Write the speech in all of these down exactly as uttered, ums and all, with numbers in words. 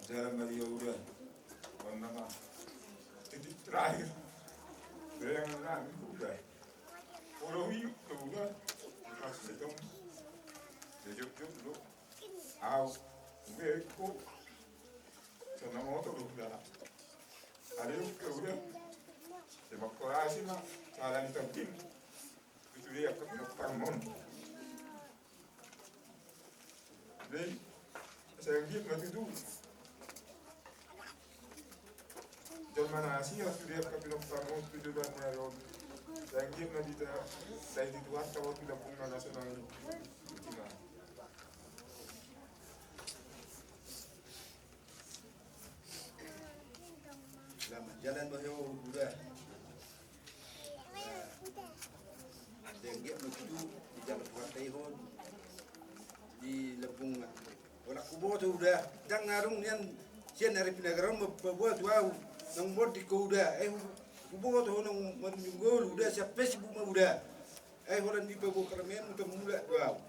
Dalam Maria uda. Kau nama titik terakhir. Bayangan nami uda. Olo hidup uda. Pas itu. Sejuk-juk dulu. Au. Uda ikut. Sama motor uda. Ada uda. Sepak korasi mah. Salah di tengking. Itu dia ke penumpang mon. Jadi, sai anggiat ma tutu. Jolma na asi, asi dia ka pinok pamon tujuan na ron. Sai anggiat ma dita, sai di Tuhanta waktu dapung na nasional. Selamat jalan, Bah, yo, uda. Sai anggiat ma tutu di jalan Tuhanta i ho di lambungna. Holan huboto uda, ndang adong nian sian ari pinagarahon ma paboa tu ahu naung monding ho uda. Ai hu-, huboto ho naung marunjung ngolu uda, sian Facebook ma uda. Ai holan dipaboa karamenmu tammulak tu ahu.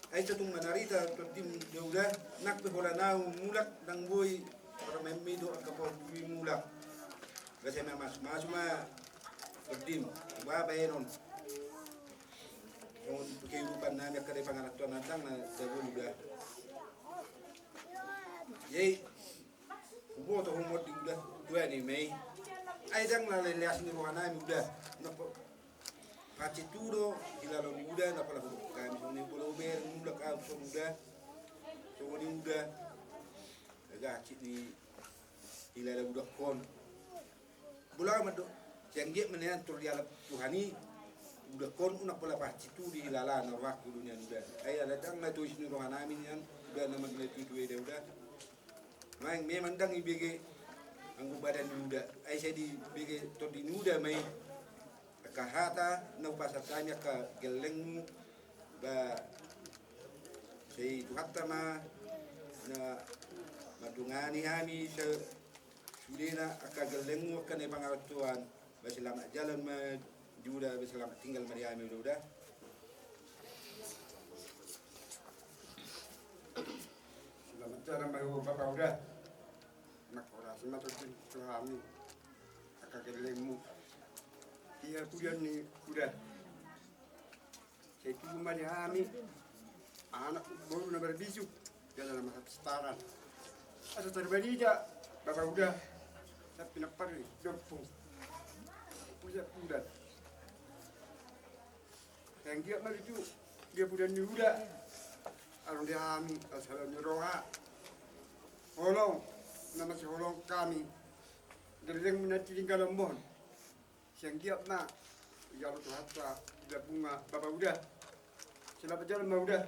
Ai so tung manarita tondim do uda, nang pe holan ahu mulak ndang boi, parmaenmi do angka porlu i mulak. Gabe sai mamasu-masu ma tondim, ba baenon. Songon kehidupan nami angka di pangarantoan, ndang na jago uda. Jadi, huboto ho monding uda, tua ni mei. Ai ndang na leleas ni roha nami uda. Napa Pacitu do, hilala ni uda, na pala hudok hami, songon i molo hubereng mulak ahu songon uda, songon i uda, agak cik ni hilala uda hon. Bola amat do, sai anggiat ma nian tor dialap Tuhan i, uda hon unang pola pacitu di hilala na rohangku do nian uda. Ai ala ndang na tois ni roha nami nian, uda na mangila tutu eda uda. Maeng memang ndang ibege anggo badan ni uda, ai sai dibege tondi ni uda ma i. Angka hata na hupasahat hami angka gellengmu, ba sai Tuhanta ma na mandongani hami sa-, sudena angka gellengmu angka na i pangarantoan. Ba selamat jalan ma di uda, ba selamat tinggal ma di hami uda, uda. Selamat jalan ma di bapa uda. Mangkorasi ma tondim tu hami angka gellengmu. Ia pudian ni uda. Sai tubu ma di hami anak boru na marbisuk, jala na marhapistaran. Asa tarbanija bapa uda, sai pinampar i dompung. Puja pudan. Sai anggiat ma tutu dia pudan ni uda. Adong di hami asa ni roha. Holong na masiholong hami. Gellengmu na tininggalhon mon. Sai anggiat ma, ijalo Tuhanta di lambungna bapa uda. Selamat jalan ma uda.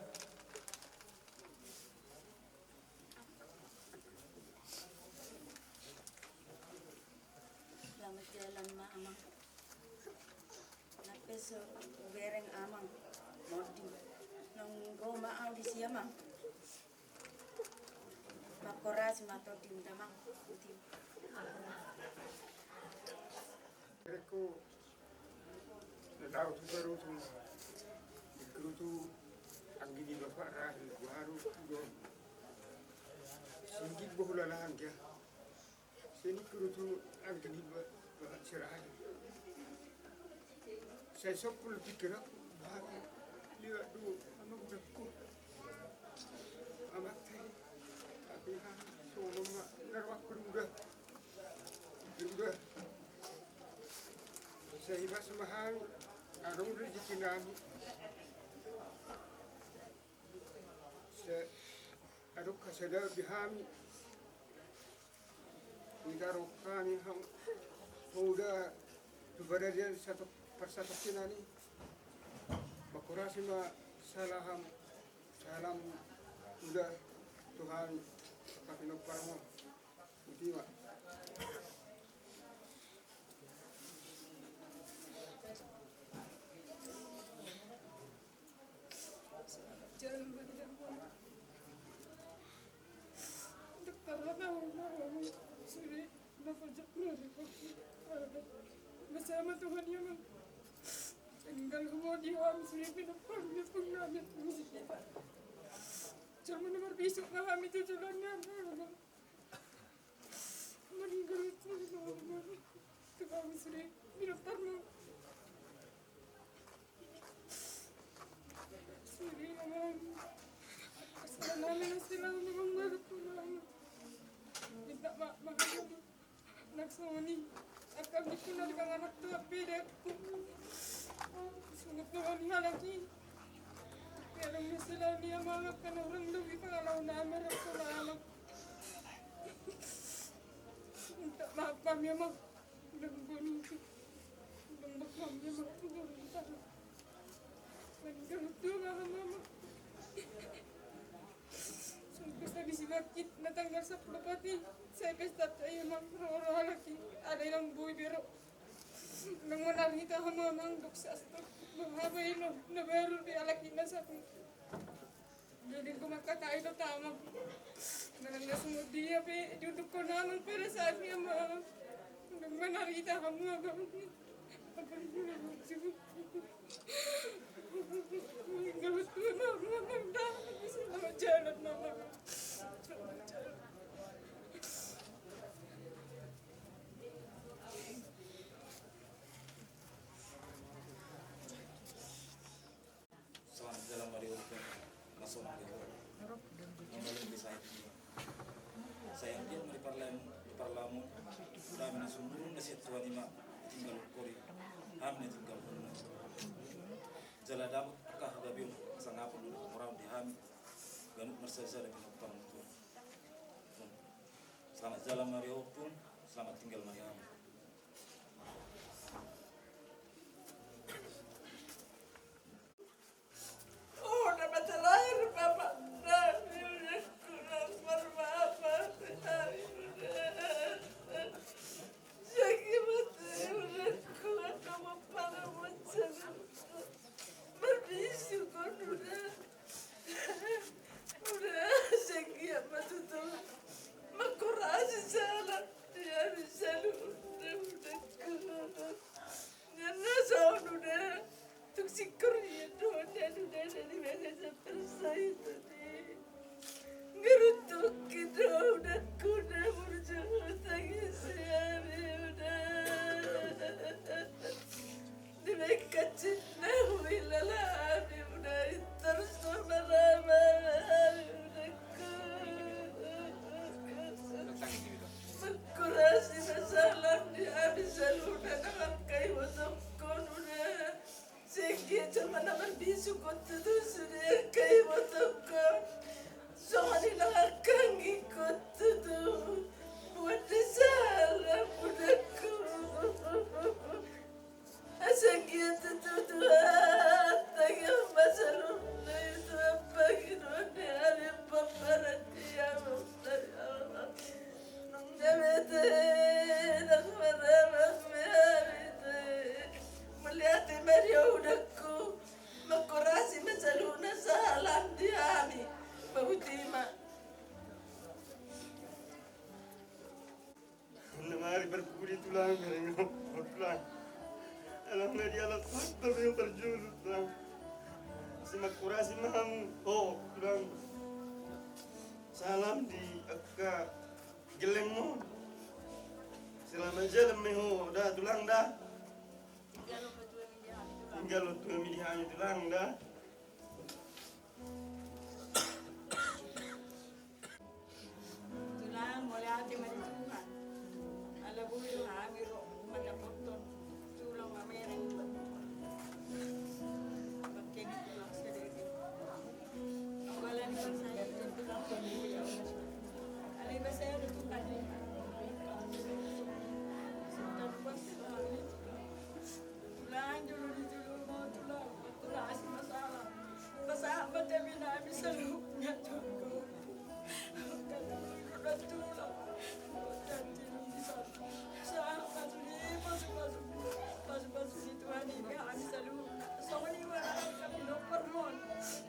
Selamat jalan ma amang. Nang pe so hubereng amang monding, naung ro ma ahu disi amang. Mangkorasi ma tondim damang. Berengku, na tahu tu baru tu, di kerutu, anggi ni bapak rahi baru tu do. Singgit bohula langga. Sini kerutu anggi ni ba-, bapak sirahi. Sai sompul pikiranku, baru lihat dulu, ama uda ku. Ama teh, tapi ha, songon ma, naruak uda. Uda. Sai ibas ma hami, adong rezeki nami. Sai adong kasada di hami. Hita rohani hang, uda tu badan dia satu persatu kinani. Mangkorasi ma salam, salam uda Tuhan, tapi no parmo. Iti ma. Jalan bagi dan bola. Dokter lah tahu, tahu. Sudah, dah pojok dulu. Bersama Tuhan ya, Bang. Tinggal kemudian sudah pindah panggung, pengalaman musik kita. Cuma nomor besok lah kami tujuan dan, Bang. Songon i, angka amangku na di panganak tu ape dakku. Songon i halak i. Ia dong na selain ia malak kan orang lebih kalau nama rasa lama. Minta maaf kami, Amang. Dong boni. Dong boni, Amang. Mending tu, Amang. Sungguh sadisi bakit na tanggal sampulu opat i, sai pesta tu i, Amang, ro ro halak i, alai dang boi be ro. Nang manarita hamu, Amang, dok sastra. Mangapa ino na baru di halak i na satu. Jadi ku mangkatai do, Amang. Manang na sumut dia pe duduk ko, Amang, pada saat i, Amang. Nang manarita hamu, Amang. Selamat jalan, Mario. Masuk, Mario. Mamalu di saya. Sayang dia di parlam, di parlam. Hami na sumurung na siat Tuhan i ma tinggal kori. Hami na tinggal kori. Jala dapot angka hagabeon, sangapon, murah di hami. Ganup marsada-sada pinapar mutu. Selamat jalan, Mario, pun selamat tinggal, Mario. Oh, nama terakhir, Bapak. Sakit mati, udah kuat, kamu pada macam. Marbisuk on, udah. Udah, sakit mati tutu. Mangkorasi salam. Dia bisa lu, udah, udah kuat. Ngana saon udah. Tung singkor ia dohot dia udah dari mana sampai saya tadi. Ngerutuk kita udah kuda burju tangis hari udah. Di bengkat cinta hui lalani udah terus marama hari udah ku. Mangkorasi ma salam di hami saluhutna nang angka ibotongkon udah. Sengge cuma na marbisuk on tutu sude angka ibotongkon. Songon i nang angka anggingkon tutu. Buat di salam udakku. Asa anggiat tutu Tuhan, tangiang ma saluhutna i Tuhan, pangidoan ni hami pomparan ni hami. Nunga bete, nunga marabang be hami te. Mauliate ma di ho udakku, mangkorasi ma saluhutna salam di hami. Boti ma. Nunga mari parpudi tulang, bereng tulang. Alang na dialap faktor yang parjolo tulang. Sai mangkorasi ma hamu, ho tulang. Salam di angka gellengmu. Selamat jalan ma ho da tulang da. Tinggal waktu kami di hami tulang da. Tulang, mauliate ma di Tuhan. Ala boi do hami ro mandapothon tulang mamereng. Bangke ni tulang sadari. Apala ni bangsa i tulang. Alai basa i do Tuhan. Tulang, jolo ni jolo ma tulang. Tulang, asi masalah. Pasahat ma tu hami saluhutna tu ho. Pasahat ma tu ho, pasu-pasu. Pasu-pasu ni Tuhan i di hami saluhutna. Songon i ma hami na porlu.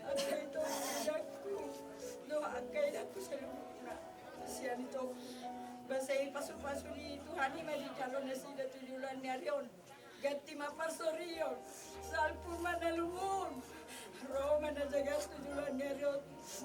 Angka itongku, idakku. Dohot angka idakku saluhutna. Sian itongku. Basa i pasu-pasu ni Tuhan i ma dijalo nasida tu joloan ni ari on. Ganti ma parsorion, salpu ma na lungun. Ro ma na jagar tu joloan ni ari on.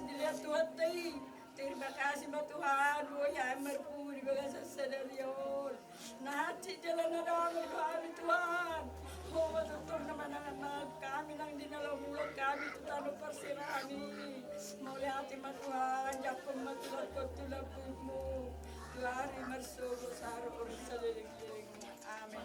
Dilehon Tuhanta i. Terima kasih ma Tuhan, boi hami marpudi di bagasan sadari on. Na hansit jala na damang do hami Tuhan. Ho ma tontu na manangan hami nang di na laho mulak hami tu tano parserahan i. Mauliate ma Tuhan, jangkon ma Tuhan, ho tu lambungmu. Ari marsogo saru ur saleleng-leleng. Amen.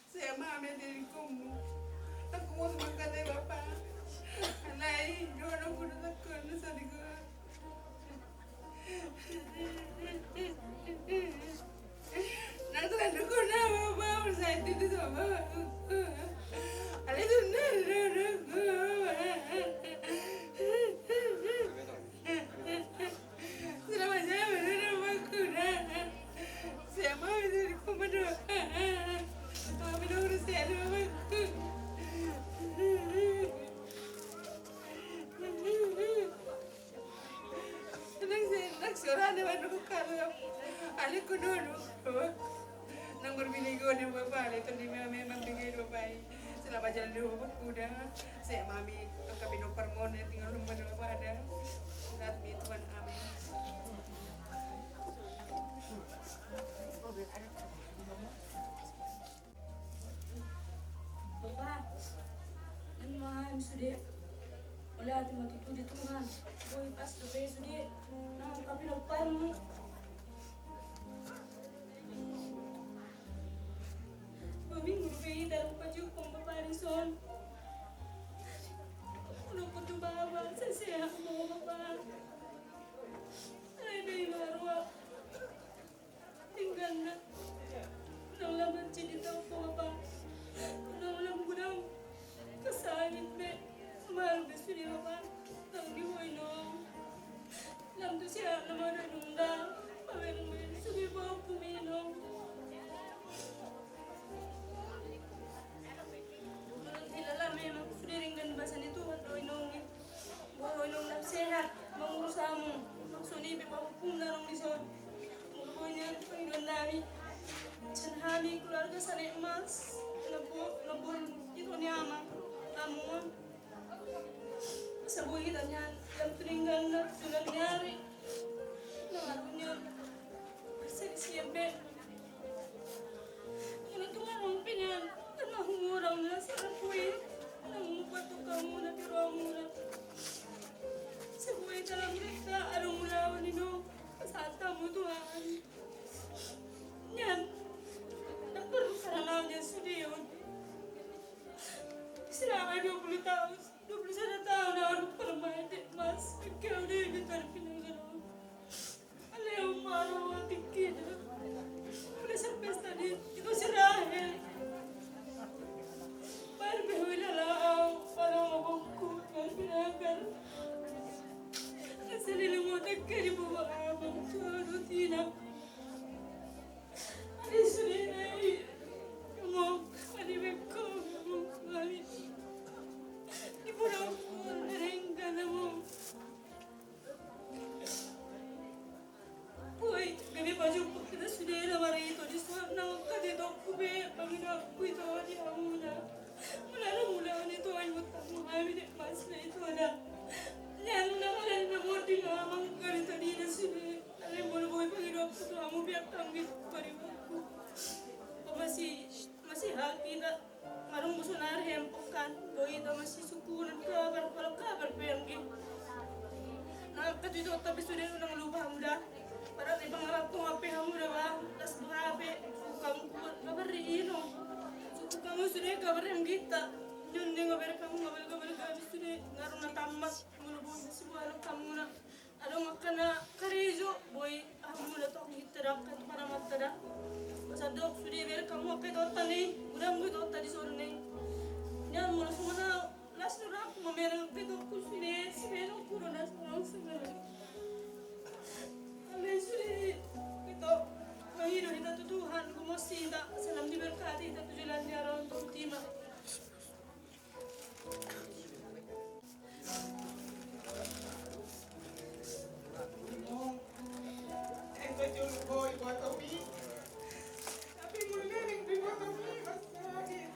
Saya mame dari komu. Aku mau makan deh, Bapak. Alai, dua orang kudu takut, lu tadi gua. Nah, itu kan dukun apa, Bapak? Saya itu sama Bapak. Alai, itu benar, dukun. Selamat jalan, bener, Bangku, dah. Saya mau jadi komandan. Kami dong udah siap, Bangku. Tenang, saya tenang, suara ada, Bangku, kalau ada kudu. Nang marbinege on, Bapa, ale tondimi memang binege, Bapa i. Selamat jalan, Bapa, kuda. Saya mame, angka pinompar mon, tinggal rumah, Bapa, ada. Surat mi Tuhan, amin. Bapa, nang ma sude. Ole, ate ma tutu di Tuhan. Boi pas dope sude. Nang angka pinomparmu. Dua minggu dope hita dung pajumpang, Bapa, dison. Nang kutu, Bapa, sai sehat ma ho, Bapa. Alai pe ima roha. Tinggal na. Nang lam mancini tau ho, Bapa. Nang lam godang. Kasangit be. Malu be sude, Bapa. Tanggi ho, inong. Lam tu siap nama ada nunda. Pamereng be sude, Bapa, inong. Nang hilala memang sude denggan basa ni Tuhan do, inong. Boi ho, inong, lam sehat mangurus hamu. Maksudna i pe pahompungna adong dison. Molo boi nian pangidoan nami, sian hami keluarga Sanek Mas, na bo-, na boru ito ni amang, amang. Asa boi hita nian lam tu denggan na tu na ni ari. Nang adong nian perselisihan be. Molo tung adong pe nian, tama humurang na sarapu i, nang mupat tu hamu na tiroamuna. Sai boi hita lam riksa adong ulaon, inong, pasahat hamu tu Tuhan. Nian, ndang porlu saralaan nian sude on. Selama dua puluh tahun, dua puluh sada tahun au marparumaen, Dek Mas, engke au dohot tarpinangan on. Alai au ma ro tingkina. Alai sampe tadi ito si Rahel. Baru be ho ilala au, aro abangku, baru binagar. Asa leleng au tangkas diboan abang tu au dohot inang. Alai sude nai, amang, mani be ho, amang, mani. Diboan au, denggan, amang. Boi, gabe pajumpang hita sude na marito dison, nang angka itongku be, mangido au ito di hamuna. Molo adong ulaon ito, ai mangihut hamu hami, Dek Mas, na ito da. Nian na molo na monding amang, gabe tadina sude. Alai molo boi pangidoanku tu hamu, biar kami paribanku. Masih, masih hak hita. Nunga adong sonari hempok kan, boi hita masih sungkunan kabar, pala kabar pe, anggi. Nang angka tu ito tapi sude, unang lupa hamu da. Padahal i pangarapon hape hamu da, bah, las boha hape. Tukang kuat kabar i, inong. Tukang sude kabar i, anggi, ta. Nion de ngabar hamu, ngabar, ngabar kami sude, nunga adong na tambak, molo boi masih boha hamuna. Adong angka na karejo, boi, ah, molo tong hita da, angka tu paramanta da. Asa dok sude, ber hamu angka itoanta i, godang do itoanta dison i. Nian molo songon au, las do rohangku mamereng angka itongku sude, siberengku do na songon au songon au. Alai sude, ito, mangido hita tu Tuhan, gumos hita, asa lam diberkati hita tu joloan ni ari on, tu tima. Tapi molo naeng diboto mi, mansai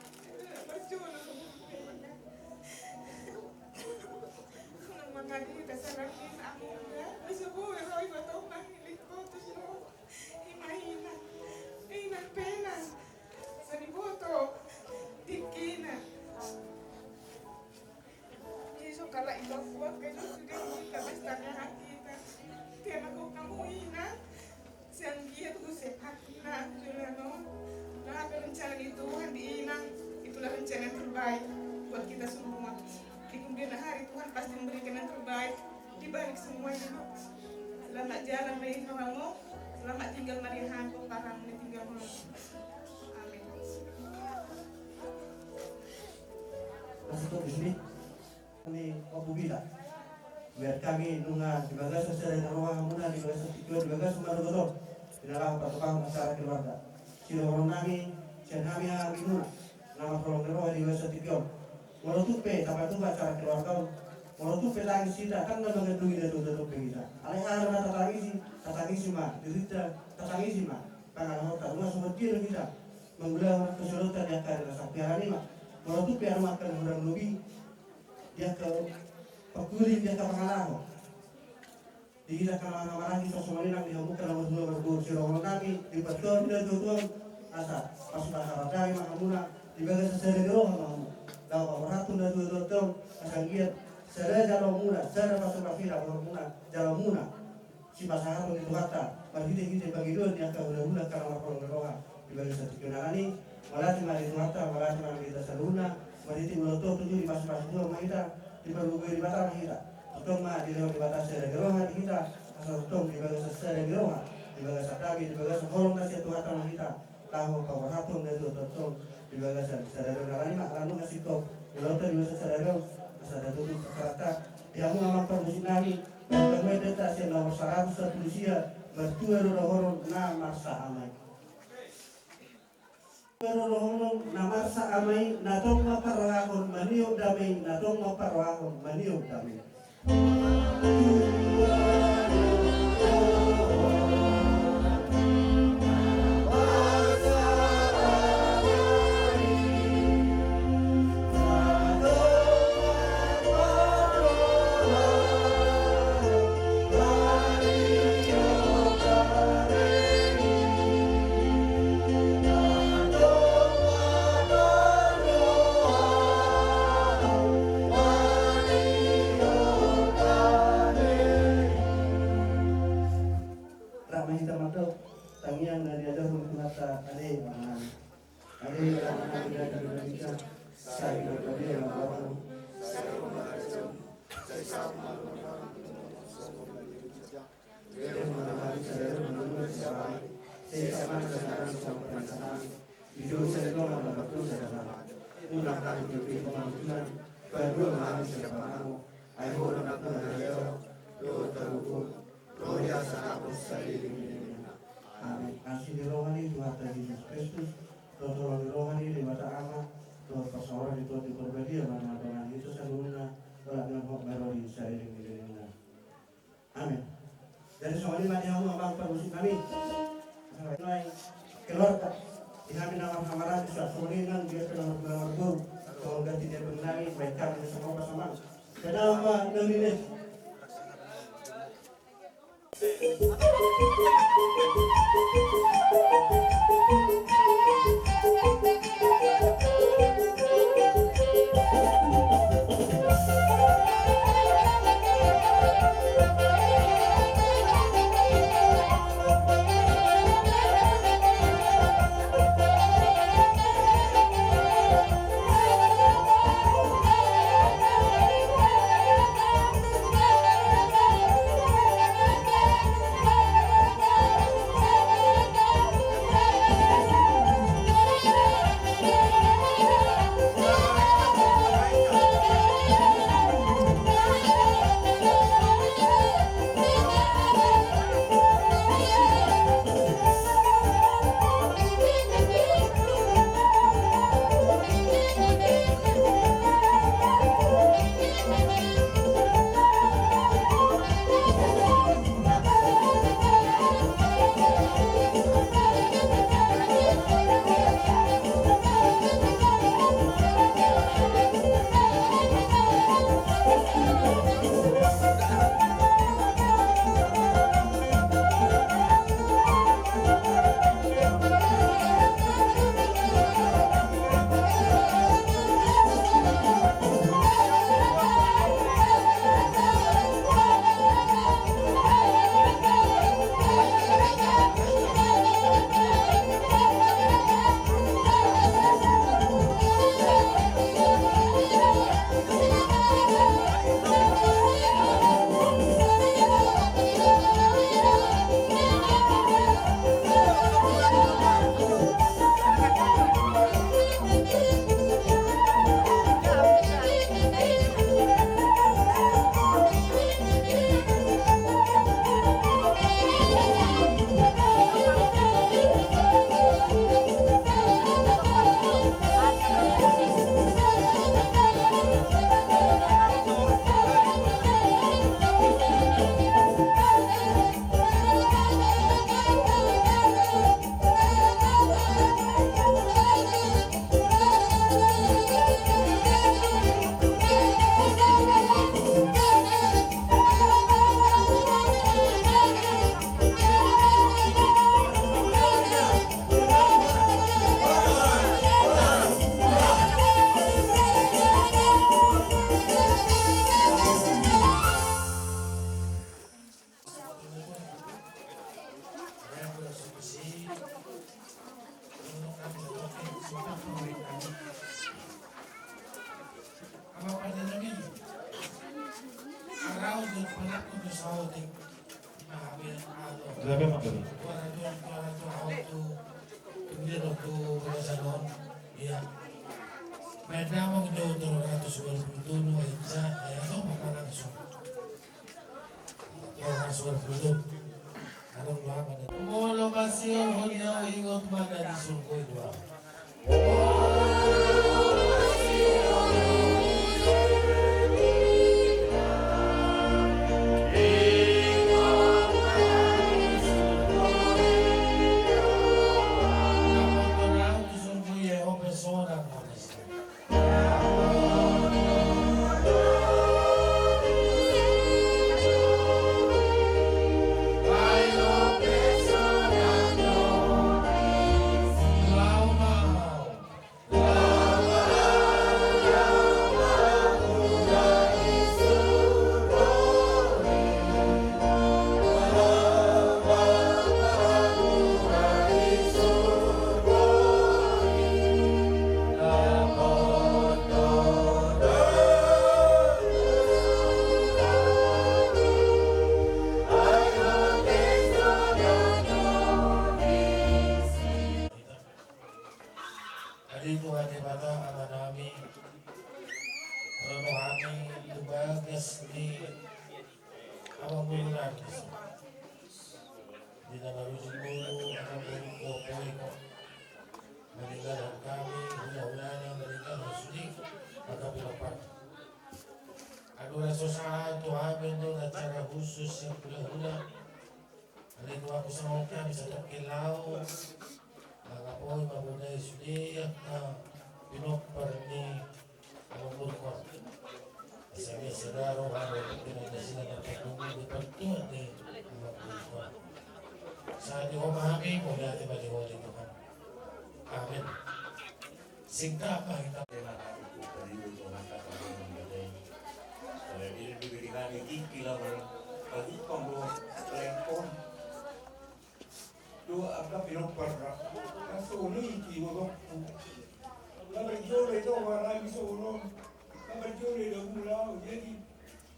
marjolo. Molo mangadi tasalah ni among da, asa boi ro iboto mangilik boto ro. Ima ina, ina pena, sani boto, dikina. Iesus, kalak i, bapak, kayak gitu, kayak gitu, tapi setengah hati kita. Dia mah kok kamu ina, siang dia tuh sehat, nah, sudah no. Nah, apa rencana di Tuhan di ina, itulah rencana yang terbaik buat kita semua. Di kemudian hari Tuhan pasti memberikan yang terbaik di balik semuanya. Selamat jalan, Ray, sama kamu. Selamat tinggal, Maria, Hanko, parang tinggal. Amin. Masuk ke sini. Ni obu gila. Biar hami nunga di bagasan sada ni roha hamuna, di bagasan tingki on, di bagasan mardogoron. Di na laho patupahon acara keluarga. Sidohonon nami, sian hami, hami hamuna. Na marholong ni roha di bagasan tingki on. Molo tung pe tapatupa acara keluarga on. Molo tung pe tangis hita, kan na mangandungi na tung pe hita. Alai aha do na tatangisi, tatangisi ma dirinta, tatangisi ma pangalahonta, nunga songon dia do hita mangulahon tu solotan di angka ari na sapiaran i ma. Molo tung pe adong angka na hurang lobi, di angka pangkuling, di angka pangalaho. Di hita angka na marhahamaranggi, songon i nang di hamu angka na marhula marboru, sidohonon nami, di partuaon ni natuatua on, asa pasupasu ma hami ma hamuna, di bagasan sada ni roha ma hamu. Laho paborhathon natuatua on, asa anggiat sada jaloonmuna, sada pasupasuna, paborhathonmuna, jaloonmuna. Sipasahaton ni Tuhanta, marhitehite pangidoan ni angka hulahula angka na marholong ni roha di bagasan tingki on. Alani, mauliate ma di Tuhanta, mauliate ma di hita saluhutna, marhite molo tong tutu dipasupasu Tuhan ma hita, dipargogoi Debata ma hita. Tongtong ma dilehon Debata sada ni roha di hita, asa tongtong di bagasan sada ni roha, di bagasan dame, di bagasan holong na sian Tuhanta ma hita. Laho paborhathon natuatua on di bagasan sada ni roha. Alani ma, ala nunga singkop ulaonta di bagasan sada ni roha, asa tatutup acaranta. Di hamu amang parmusik nami, na gabe data sian nomor saratus sampulu sia, martua do dohonon na marsa ama i. Martua do dohonon na marsa ama i, na tong ma parrohahon maniop dame i, na tong ma parrohahon maniop dame i. Rap ma hita mandok tangiang na niajarhon ni Tuhanta, Ale Amanami. Ale Amanami na di banua ginjang, sai ma ro hataM, sai ma ro goarMu, sai sahat ma ro goarMu. Lehon ma tu hami sadari on hangoluan siapari, sesa ma na siapari sian parmesahan, di dosa ni dongan na mardosa di hami. Unang hami togihon tu pangunjunan, palua ma hami sian pangago, ai Ho do nampuna harajaon, dohot hagogoon, ro di hasangapon saleleng ni lelengna. Amin. Asi ni roha ni Tuhanta Jesus Kristus, dohot holong ni roha ni Debata Ama, dohot parsaoran ni Tondi Porbadia, manang mandongani hita saluhutna, olat ni Ho ma ro di saleleng ni lelengna. Amin. Jadi songon i ma di hamu amang parmusik nami. Keluarga. Di hami na marhahamaranggi, songon i nang di angka na marhula marboru. Songon ganti ni hepeng nami, baen hami na songon pasamang. Kenapa nang ini? Gabe ma gabe. Ia. Main damang jo tolu ratus dua puluh tolu, Eca, ya, atau apa langsung. Tolu ratus dua puluh tolu. Molo masihol ho di ahu, ingot ma na di surgo i do ahu. Adi Tuhan Debata Amanami, ro do hami tu bagas ni amangboru nami disi. Di na marujung ngolu amangboru, dohot boru, maninggalhon hami hulahulana, maninggalhon sude angka pinompar. Adong na so sahat tu hami on do na acara khusus sian hulahula. Alai tu angka songon hami satongkin laho, mangapoi mamodai sude angka pinompar ni amangboru on. Asa biasa daro hami tu na nasida na panggung di partua ni amangboru on. Sahat di ho ma hami, mauliate ma di ho ale Tuhan. Amen. Singkat ma hita. Jadi diberi kami tingki lawan pagupang do lengkon. Dua angka pinompar ra. Kan solo i ti wabakku. Kabar jolo i do waragi solo. Kabar jolo i do mulao. Jadi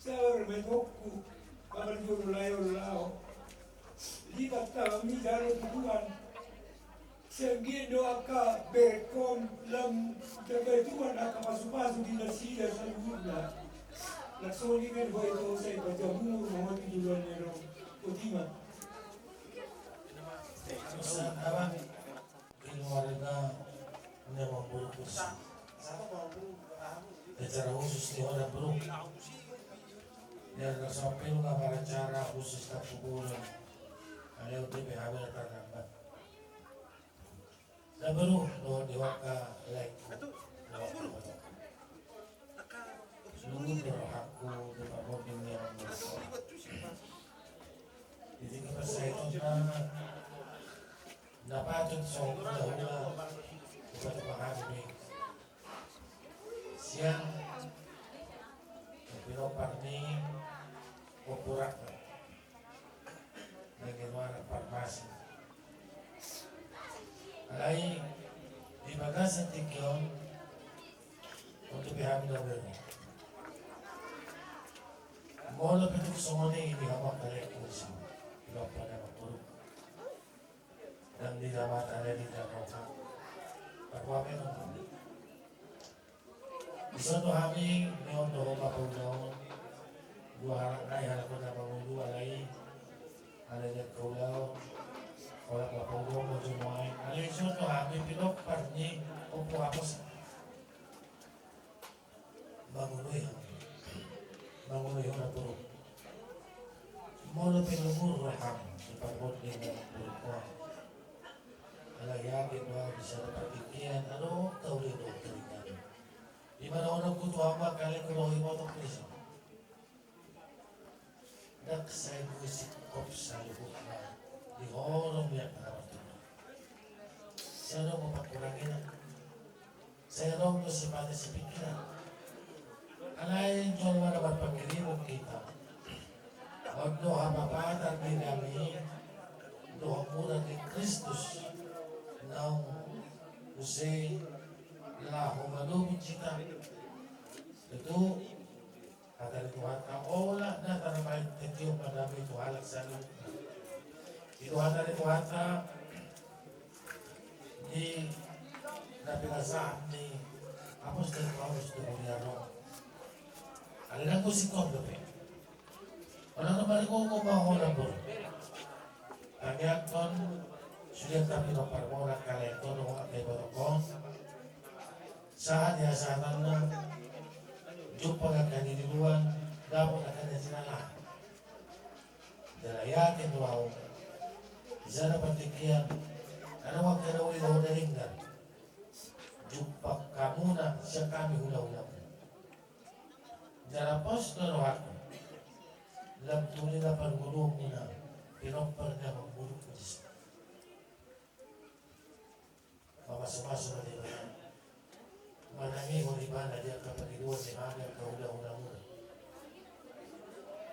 sabar ma i tokku. Kabar jolo layo lao. Lipat kami jalo tuduan. Sian dia do angka berkon lam jaga Tuhan angka pasupasu di nasida saluhutna. Laksoni kan boy to sai pajamu mohon di duluan ya dong. Kotima. Keluarga memang buruk. Acara khusus di orang buruk. Biar sampai lu nggak acara khusus tak kuburan. Ada udah P H B terlambat. Namboru, dohot di ho angka laengku. Lungun do rohangku di parbonding ni amangboru. Di tingki parsahiton na, na patut songon hulahula, dipatupa hami do i. Sian pinompar ni ompunta. Nangkin wara parmasi. Alai di bagasan tingki on, untuk pihak na beri. Molo pe tung songon i di hamu angka laengku disi, di bapa na mangurung. Ndang di damata na di damata. Aku apa yang Dison do hami, nion do ho ma paulaon. Dua halak nai halak on na mangolu alai. Alai na paulaon. Halak ma paulaon ma jo nuaeng. Alai dison do hami pinompar ni Ompu Apos. Mangoloi hami. Mangoloi ho na buruk. Molo pe na buruk roham. Di parbonding na buruk ho. Alai yakin do ahu di sada partingkian adong hauliate do taringot. Di mana orang kutu hamba kali kurohi motor prison. Dak sai bui singkop saluhutna di horong biak na martuna. Sai adong do pakurangina. Sai adong do sipata sipingkiran. Alai jolma na marpangirimu hita. On do hapapatan ni dame dohot mura ni Kristus. Naung muse laho malobi hita. Tutu. Hata ni Tuhanta, olat na tarbaen tingki on mandamei tu halak saluhutna. Di hata ni Tuhanta, di na pinasahat ni apostel Paulus tu huria Roma. Alai na husingkop dope. Unang margogo ma ho na boru. Tangiangkon sude angka pinompar muna, angka laengkon dohot angka ibotongkon. Sahat di hasahatanna, jumpang angka niluluan, dapot angka na jinalahan. Jala yakin do ahu, di sada partingkian, adong angka na uli dohot na denggan. Jumpang hamuna sian hami hulahulamu. Jala pos do rohangku, lam tuli na parngoluonmuna pinompar ni amangborungku disi. Mamasumasu ma Debata, manangihon ibana di angka pangidoan ni hami angka hulahulamuna.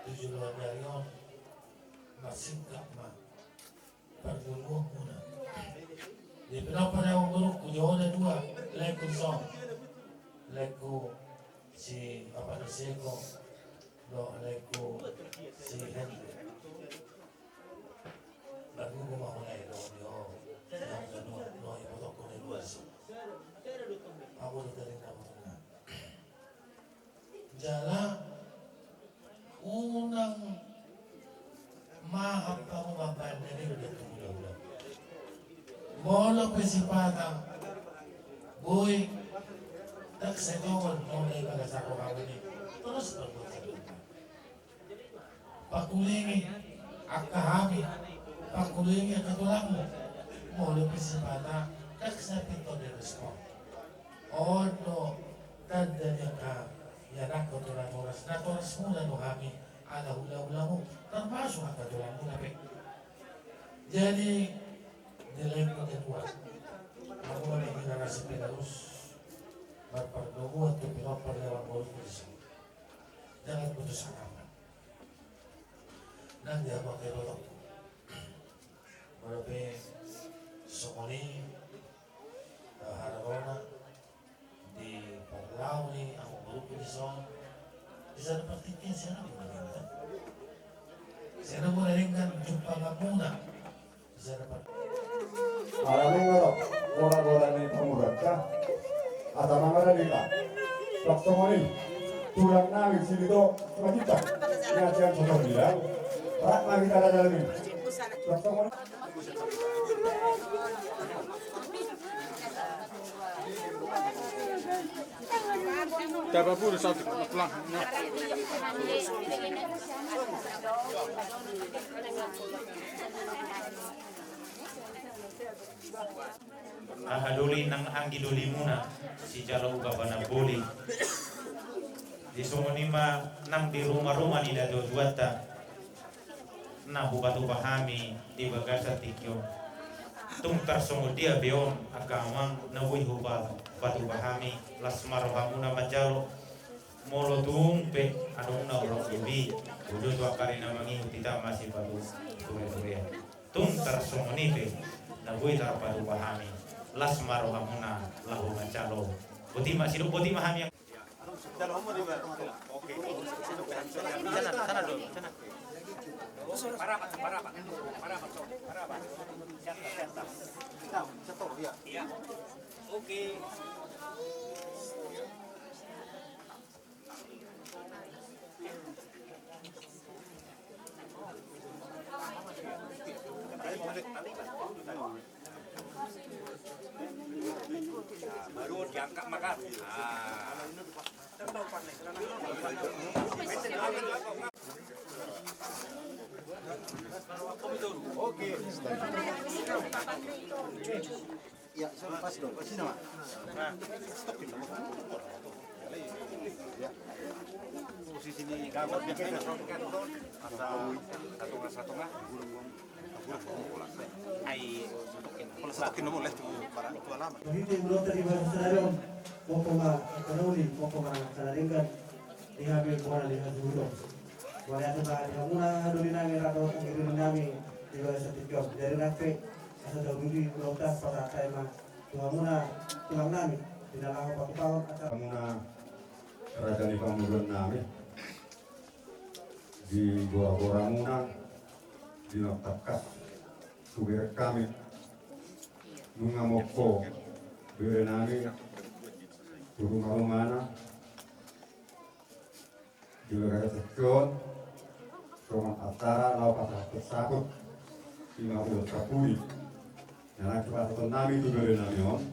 Tu joloan ni ari on, marsingkat ma parngoluonmuna. Di pinompar ni amangborungku, di ho na dua, laengku dison. Laengku si Papa Doseko, dohot laengku si Henry. Margogo ma ho na i dohot di ho. Dohot ibotongku na dua dison. Ahu do tading na botong na. Jala unang mahap hamu mambaen na niula tu hulahula. Molo pe sipata boi, ndang sai tongon molo i bagasan rohamu i. Torus parbuat sadongan. Pangkulingi angka hami, pangkulingi angka tulangmu. Molo pe sipata ndang sai pintor direspon. On do tanda ni angka ianakhon tu natoras, natorasmuna do hami ala hulahulamu, termasuk angka tulangmuna pe. Jadi, di laengku na dua, hamu ma na generasi penerus, marpardomuan tu pinompar ni amangborungku disi. Jangan putus asa. Nang di hamu angka ibotongku, molo pe songon i, eh, harorona di parlao ni amangborungku dison, di sada partingkian sian hamu na denggan. Sian hamu na denggan jumpang hamuna. Alani ngoro, gora-gora ni pamuranta. Asa mangada dita. Tok songon i, tulang nami Silito Majita. Nasian sosok bilang. Rak lagi kada dalam ini. Tok songon i. Dapat pun satu pulang. Aha doli nang anggi dolimuna, sijalo uga bana boli. Di songon i ma nang di ruma-ruma ni natuatuanta. Na hupatupa hami di bagasan tingki on. Tung tarsongon dia pe on angka amang na boi hupatupa hami, las ma rohamuna manjalo. Molo tung pe adong na hurang lobi, uju tu angka ari na mangihut hita masipatupa ture-turean. Tung tarsongon i pe na boi tarpatupa hami, las ma rohamuna laho manjalo. Boti ma, sidok boti ma hami. Baru diangkat makan. Ah. Oke. Ya, pas dong. Sini, Mas. Stop ini. Ya. Posisi ini gambar biasanya. Asa satu tengah, satu tengah. Ai, satu tengah. Kalau satu tengah boleh, cuma barang itu alamat. Jadi, menurut tadi bahasa sadari, mau poma, apa namanya, mau poma, sadari kan. Di hami bona di hasudo. Bona tu ba di hamuna doli nami rado anggi doli nami di ba satu jam. Jadi rape asa dau duli protes pada tema tu hamuna tulang nami di dalam apa tu tahun asa hamuna raja ni pamuduan nami. di goragoramuna, di na tangkas tu bereng hami, nunga mompo berenami tu rumarumana, di bagasan tingki on, songon acara laho pasahathon saput, ima ulos saput. Na naeng pasahatonnami tu berenami on,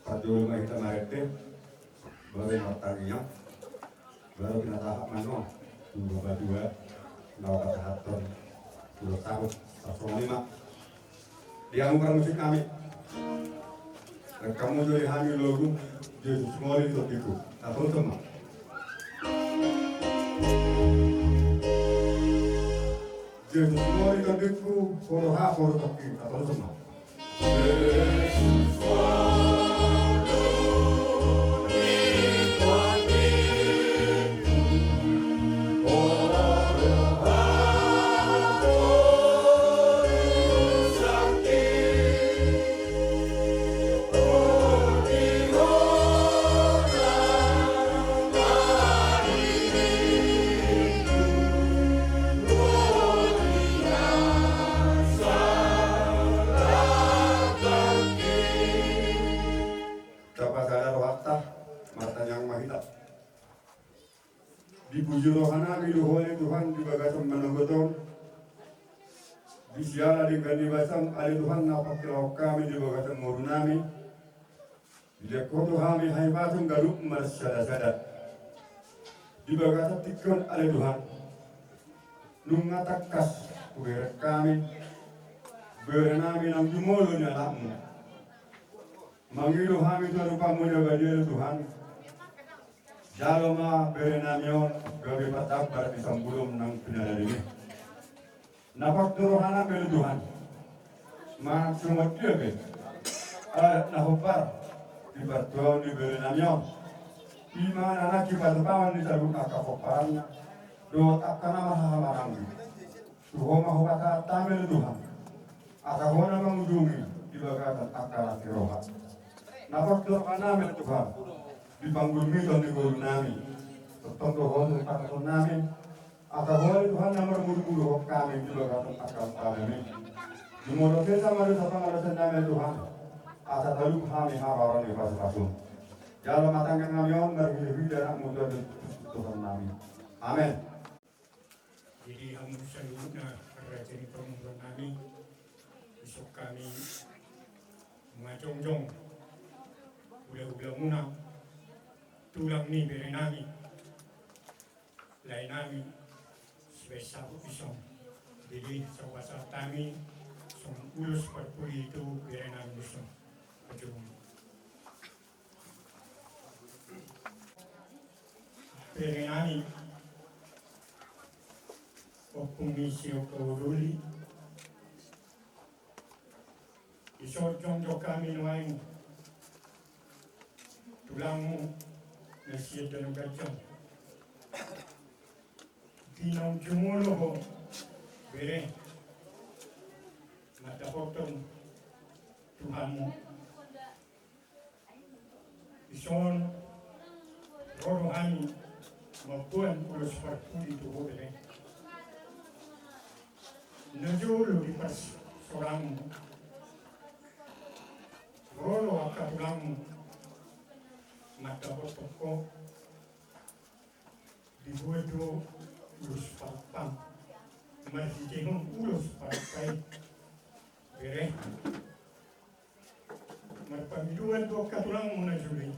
parjolo ma hita marende, baru martangiang, baru pinatahap ma nuaeng tu Bapatua, laho pasahathon ulos saput. Songon i ma. Di hamu parmusik nami. Rek hamu jo di hami logu, Jesus mori tondingku. Tapasahat ma. Jesus mori tondingku, ho roha ho tongkin. Tapasahat ma. Tapasada rohanta, martangiang ma hita. Dipuji rohanami do Ho ale Tuhan di bagasan manogot on. Di siala denggan ni basaM ale Tuhan na pangkilahon hami di bagasan ngolunami. Dilehon Ho tu hami hahipason ganup marsadasada. Di bagasan tingki on ale Tuhan, nunga tangkas hubereng hami berenami naung jumolo ni anakMu. Mangido hami tu adopanMu na badia ale Tuhan. Jalo ma berenami on gabe patambar di sambulum naung pinadalimi. Na pos do rohanami ale Tuhan. Manang songon dia pe adat na hombar di partuaon ni berenami on, ima na naeng patupaon ni saluhut angka pomparanna dohot angka na marhahamaranggi. Tu Ho ma hupasahat hami ale Tuhan, asa Ho na mangujungi di bagasan angka las ni roha. Na pos do rohanami ale Tuhan di panggulmiton ni ngolunami. Tongtong do Ho tu pasahatonnami, asa Ho ale Tuhan na marmudumudu hami di bagasan angka las nami. Jumolo sesa ma dosa pangalosannami ale Tuhan, asa talup hami habaoran ni pasupasuM. Jalo ma tangiangnami on marhitehite AnakMu Tuhan Jesus Kristus Tuhannami. Amen. Jadi hamu saluhutna raja ni pamoruonnami, dison hami manjongjongi hulahulamuna, tulang ni berenami, laenami, sibaen saput dison. Jadi sahat hami songon ulos parpudi tu berenami dison. Pajomuna. Berenami, ompung ni si Ongko Doli, dison jongjong hami nuaeng tulangmu na sian Dano Ganjang. Di naung jumolo ho bere, mandapothon Tuhanmu. Dison ro do hami mamboan ulos parpudi tu ho bere. Na jolo di parsorangmu ro do angka tulangmu mandapothon ho. Dibuat do ulos parpudi marhitehon ulos parpudi bere. Marpangidoan do angka tulangmu na jolo i,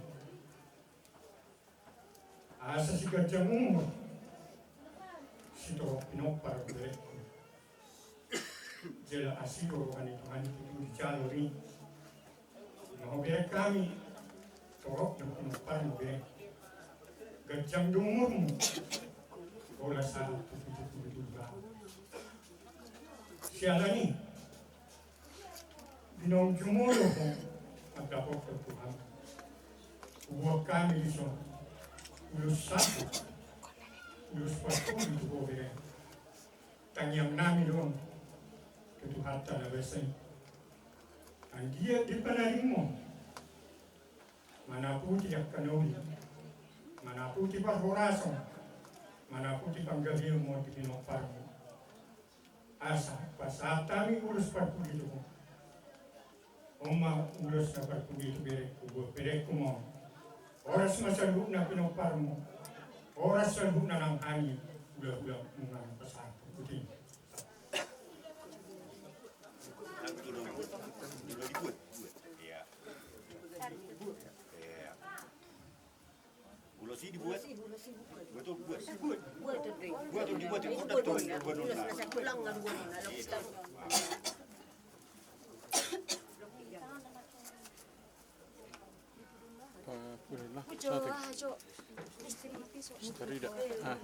asa siganjang umur, sitorop pinompar bereku. Jala asi do roha ni Tuhan i tu jolo i. Molo bereng hami, torop do pinomparmu bere. Ganjang do umurmu. Holan sahat tu pitu pulu tolu taon. Siala ni i, di naung jumolo ho mandapothon Tuhan, huboan hami dison ulos saput, ulos parpudi tu ho bere. Tangiangnami do on tu Tuhanta na basa i. Anggiat dipanarimon manaputi angka na uli, manaputi parhorasan, Manaputi panggabeanmu di pinomparmu. Asa pasahat hami ulos parpudi tu ho. On ma ulos na parpudi tu berengku, buat berengku ma on. Horas ma saluhutna pinomparmu. Horas saluhutna nang hami hulahula muna pasahat parpudi. Ulos i dibuat. Buat, buat, buat. Buat, buat, dibuat, dibuat, dibuat. Starida. Ah.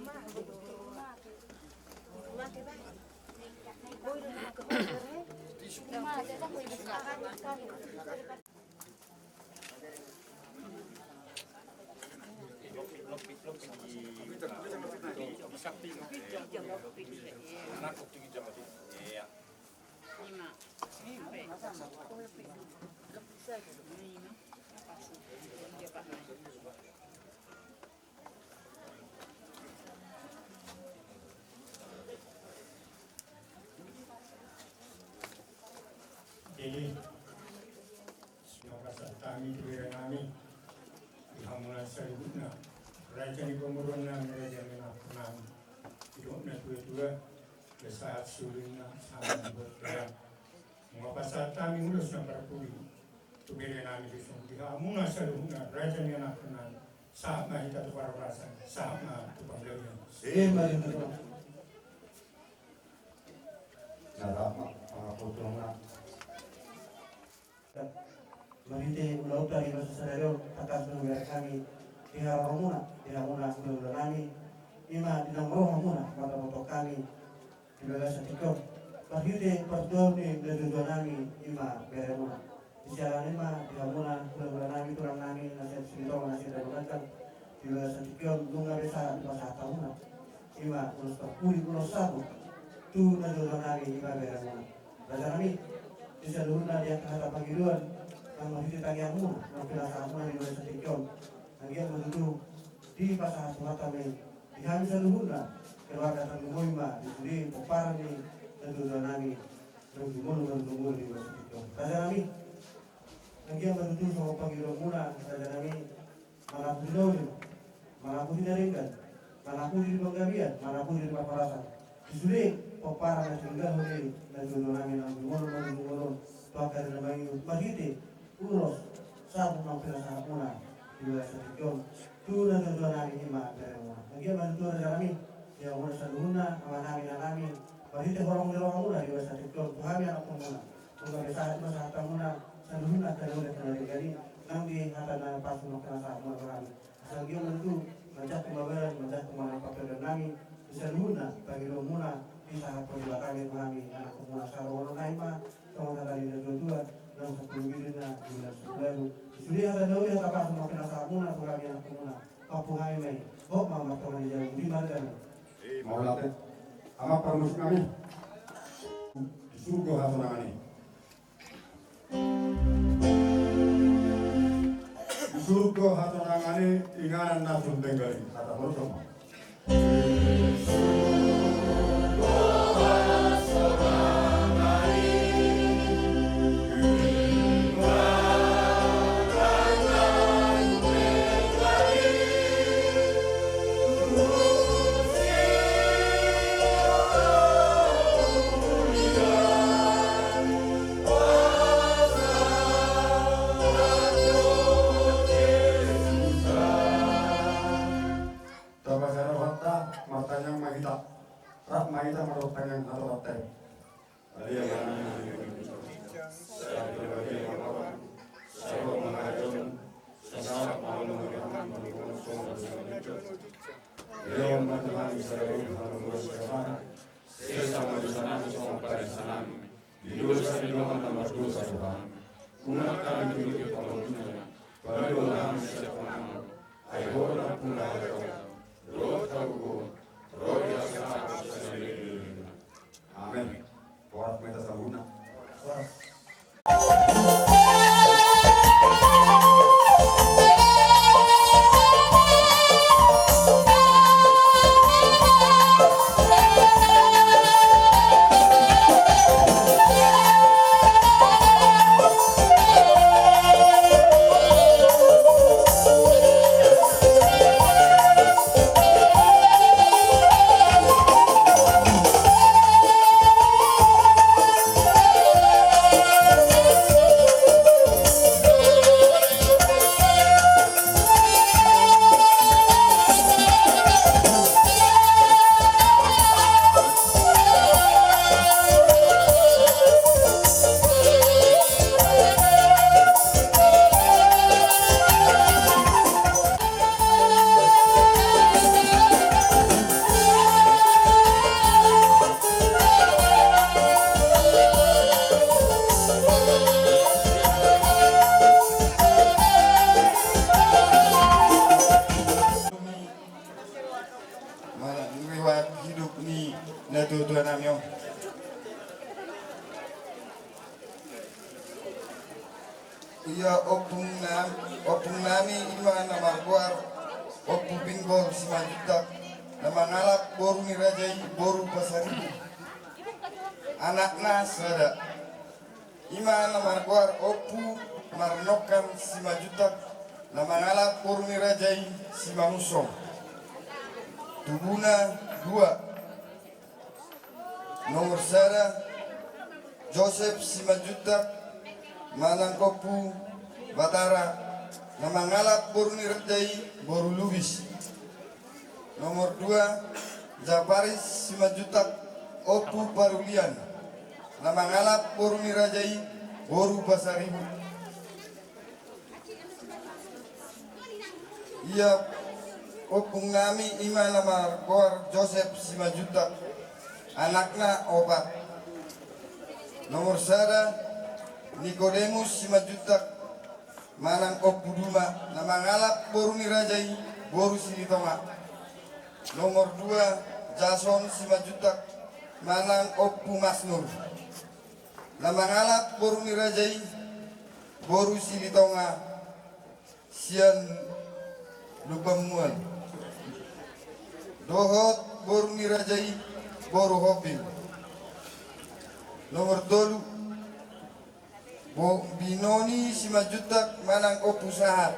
Jadi, semoga saat kami tu bere nami di hamuna saluhutna, raja ni pamoruan nami, raja ni anak nami, didok na tua-tua, sahat sulinna sama buat. Molo pasahat hami ulos na parpudi tu bere nami dison di hamuna saluhutna, raja ni anak nami, sahat ma hita tu parhorasan, sahat ma tu panggabean. Ima tutu. Na rap ma pangapotonna. Marhite ulaonta di bagasan sadari on, tangkas ma hubereng hami di haroromuna di hamuna hulahula nami, ima di na ro hamuna mandapothon hami di bagasan tingki on. Marhite partuaon ni natuatua nami, ima beremuna. Disiala ni i ma di hamuna hulahula nami, tulang nami na sian Silitonga, na sian Dabudagang, di bagasan tingki on nunga be sahat dipasahat hamuna, ima ulos parpudi, ulos saput tu natuatua nami, ima beremuna. Raja nami, di saluhutna di angka hata pangidoan na marhite tangiangmuna na pinasahatmuna di bagasan tingki on, anggiat ma tutu dipasahat Tuhanta ma i di hami saluhutna keluarga Tanjung Boi, ima di sude pomparan ni natuatua nami naung jumolo marujung olo di bagasan tingki on. Raja nami, anggiat ma tutu songon pangidoanmuna, raja nami, manaputi na uli, manaputi na denggan, manaputi di panggabean, manaputi di parhorasan di sude pomparan na tininggalhon i natuatua nami naung jumolo marujung olo on tu angka ari na mangihut, marhite ulos saput naung pinasahatmuna di bagasan tingki on tu natuatua nami, ima beremuna. Anggiat ma tutu, raja nami, di hamuna saluhutna, ama nami, ina nami, marhite holong ni rohamuna di bagasan tingki on tu hami anakkonmuna, nunga be sahat dipasahat hamuna saluhutna angka na uli, angka na denggan i nang di hata na pasu naung pinasahatmuna tu hami. Asa anggiat ma tutu manjangkon ma badan, manjangkon ma na panggabean nami di saluhutna pangidoanmuna, disahathon Debata ma i tu hami anakkonmuna. Sarongonon nai ma songon hata ni natuatua, naung sampulu bidin na di bulan sampulu ualu. Di sude hata na uli, hata pasu naung pinasahatmuna tu hami anakkonmuna, pampu hami ma i. Hot ma martonga ni jabu, budi marga nami. Mauliate. Amang parmusik nami, di surgo hasonangan i. Di surgo hasonangan i, inganan na sun denggan i, hata molo songon. Tapasahat rohanta, martangiang ma hita. Rap ma hita martangiang, hatoranghon. Sesa ma dosanami songon panesanami di dosa ni dongan na mardosa, Tuhan. Unang hami tinggal di pangunjunan, paluahon hami sian pangago. Ai Ho do nampuna harajaon, dohot hagogoon, dohot hasesaan. Amen. Horas ma hita saluhutna. Horas. Ia ompung nam-, ompung nami ima na margoar Ompu Bingbol Simanjuntak, na mangalap boru ni raja i boru Pasaribu. Anakna sada. Ima na margoar Ompu Marnongkan Simanjuntak, na mangalap boru ni raja i Simangunsong. Tubuna dua. Nomor sada, Josep Simanjuntak, manang Ompu Batara, na mangalap boru ni raja i boru Lubis. Nomor dua, Japaris Simanjuntak, Ompu Parulian, na mangalap boru ni raja i boru Pasaribu. Ia ompung nami ima na margoar Josep Simanjuntak, anakna opat. Nomor sada, Nikodemus Simanjuntak, manang Ompu Duma, na mangalap boru ni raja i boru Silitonga. Nomor dua, Jason Simanjuntak, manang Ompu Masnur, na mangalap boru ni raja i boru Silitonga sian Lumban Mual, dohot boru ni raja i boru Hombing. Nomor tolu, Bo-, Binoni Simanjuntak manang Ompu Sahat,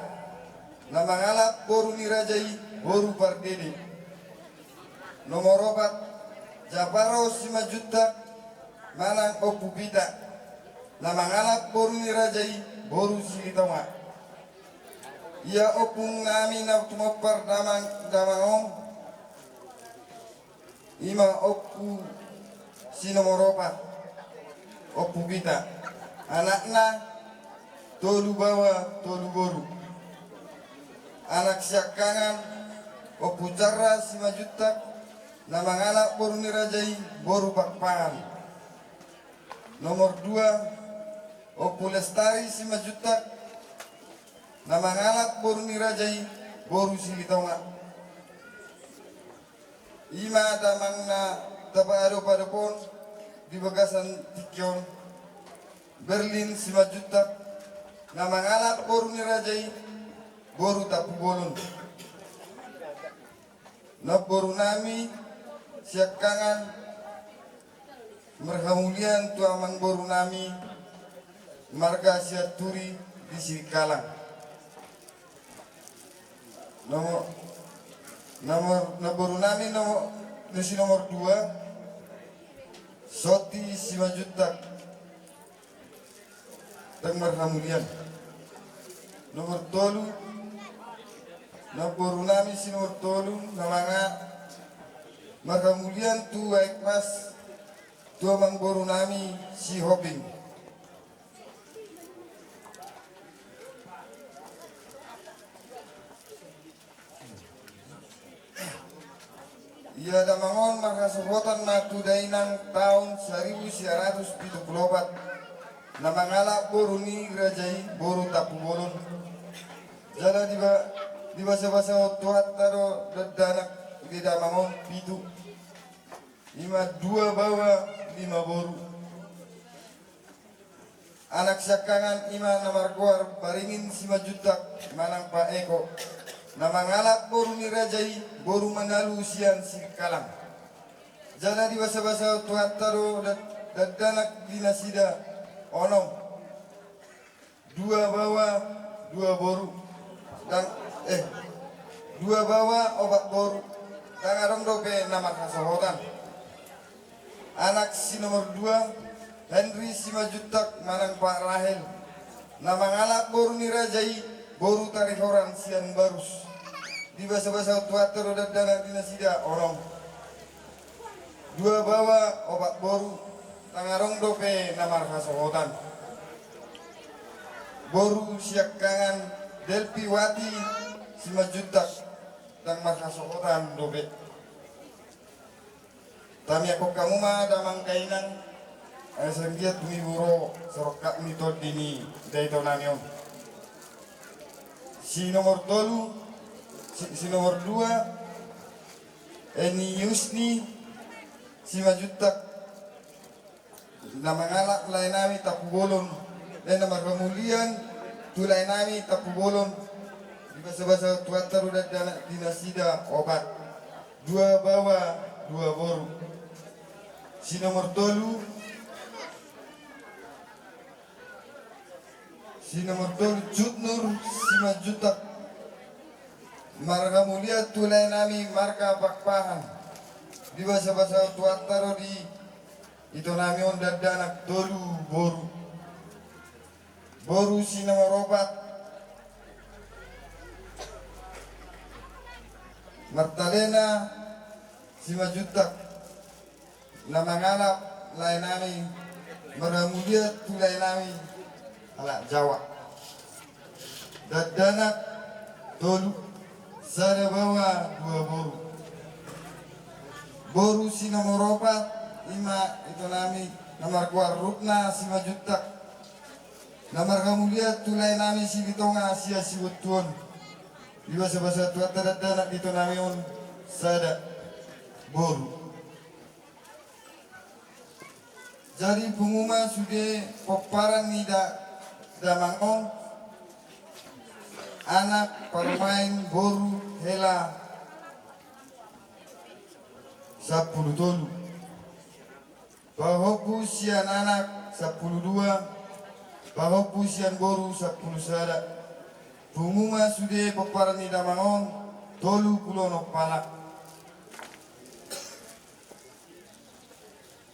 na mangalap boru ni raja i boru Pardede. Nomor opat, Japaro Simanjuntak manang Ompu Pita, na mangalap boru ni raja i boru Silitonga. Ia ompung nami na tumompar damang, damang on, ima ompu si nomor opat, Ompu Pita. Anakna tolu baoa tolu boru. Anak siangkangan, Ompu Jarra Simanjuntak, na mangalap boru ni raja i boru Pakpahan. Nomor dua, Ompu Lestari Simanjuntak, na mangalap boru ni raja i boru Silitonga. Ima damang na tapaadop-adop on di bagasan tingki on, Berlin Simanjuntak, na mangalap boru ni raja i boru Tampubolon. Namboru nami siangkangan, marhamulian tu amangboru nami marga Sianturi di Sirikalang. Nomor, nomor, namboru nami nomor, si nomor dua, Soti Simanjuntak, dang marhamulian. Nomor tolu, namboru nami si nomor tolu, na manga-, marhamulian tu aek mas, tu amangboru nami si Hombing. Ia damang on marhasohotan ma tu dainang taon saribu sia ratus pitu pulu opat, na mangalap boru ni raja i boru Tampubolon. Jala diba-, dibasabasa Tuhanta do dakdanak di damang on pitu. Ima dua baoa lima boru. Anak siangkangan ima na margoar Baringin Simanjuntak manang Pa Eko, na mangalap boru ni raja i boru Manalu sian Sirikalang. Jala dibasabasa Tuhanta do da-, dakdanak di nasida onom. Dua baoa, dua boru. Dang, eh, dua baoa, opat boru. Dang adong dope na marhasohotan. Anak si nomor dua, Henry Simanjuntak manang Pa Rahel, na mangalap boru ni raja i boru Tarihoran sian Barus. Dibasabasa Tuhanta do dakdanak di nasida onom. Dua baoa, opat boru, dang adong dope na marhasohotan. Boru siangkangan Delpiwati Simanjuntak, dang marhasohotan dope. Tamiangkon hamu ma damang dainang, asa anggiat tumibur ro sorongkap ni tondi ni dainang nami on. Si nomor tolu, si, si nomor dua, Eni Yusni Simanjuntak, na mangalap lae nami Tampubolon, lae na marhamulian tu lae nami Tampubolon, dibasabasa Tuhanta do dakdanak di nasida opat, dua baoa, dua boru. Si nomor tolu, si nomor tolu Cut Nur Simanjuntak, marhamulian tu lae nami marga Pakpahan, dibasabasa Tuhanta do di ito nami on dakdanak tolu boru. Boru si nomor opat Martalena Simanjuntak, na mangalap lae nami, marhamulian tu lae nami halak Jawa. Dakdanak tolu, sada baoa, dua boru. Boru si nomor opat ima ito nami na margoar Rukna Simanjuntak, na marhamulian tu lae nami Silitonga sian Sibontu on, dibasabasa Tuhanta dakdanak di ito nami on sada boru. Jadi pungu ma sude pomparan ni da-, damang on, anak, parumaen, boru, hela, sampulu tolu. Pahompu sian anak sampulu dua, pahompu sian boru sampulu sada. Pungu ma sude pomparan ni damang on tolu pulu onom halak.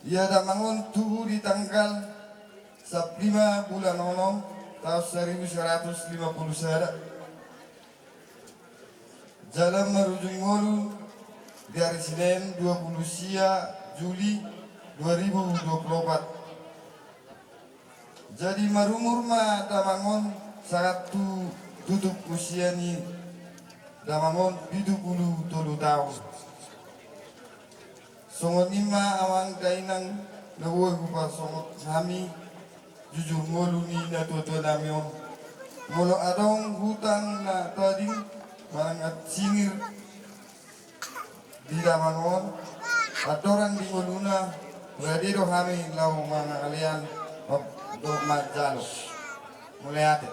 Ia damang on tubu di tanggal sampulu lima bulan onom taon saribu saratus lima pulu sada. Jala marujung ngolu di ari Senen dua pulu sia Juli dua ribu dua pulu opat. Jadi marumur ma damang on sahat tu tutup usia ni damang on pitu pulu tolu taon. Songon i ma amang dainang na boi hupasongot hami jujur ngolu ni natuatua nami on. Molo adong hutang na tading manang na singir di damang on, andorang di ngoluna, rade do hami laho mangalean, ma-, dohot manjalo. Mauliate.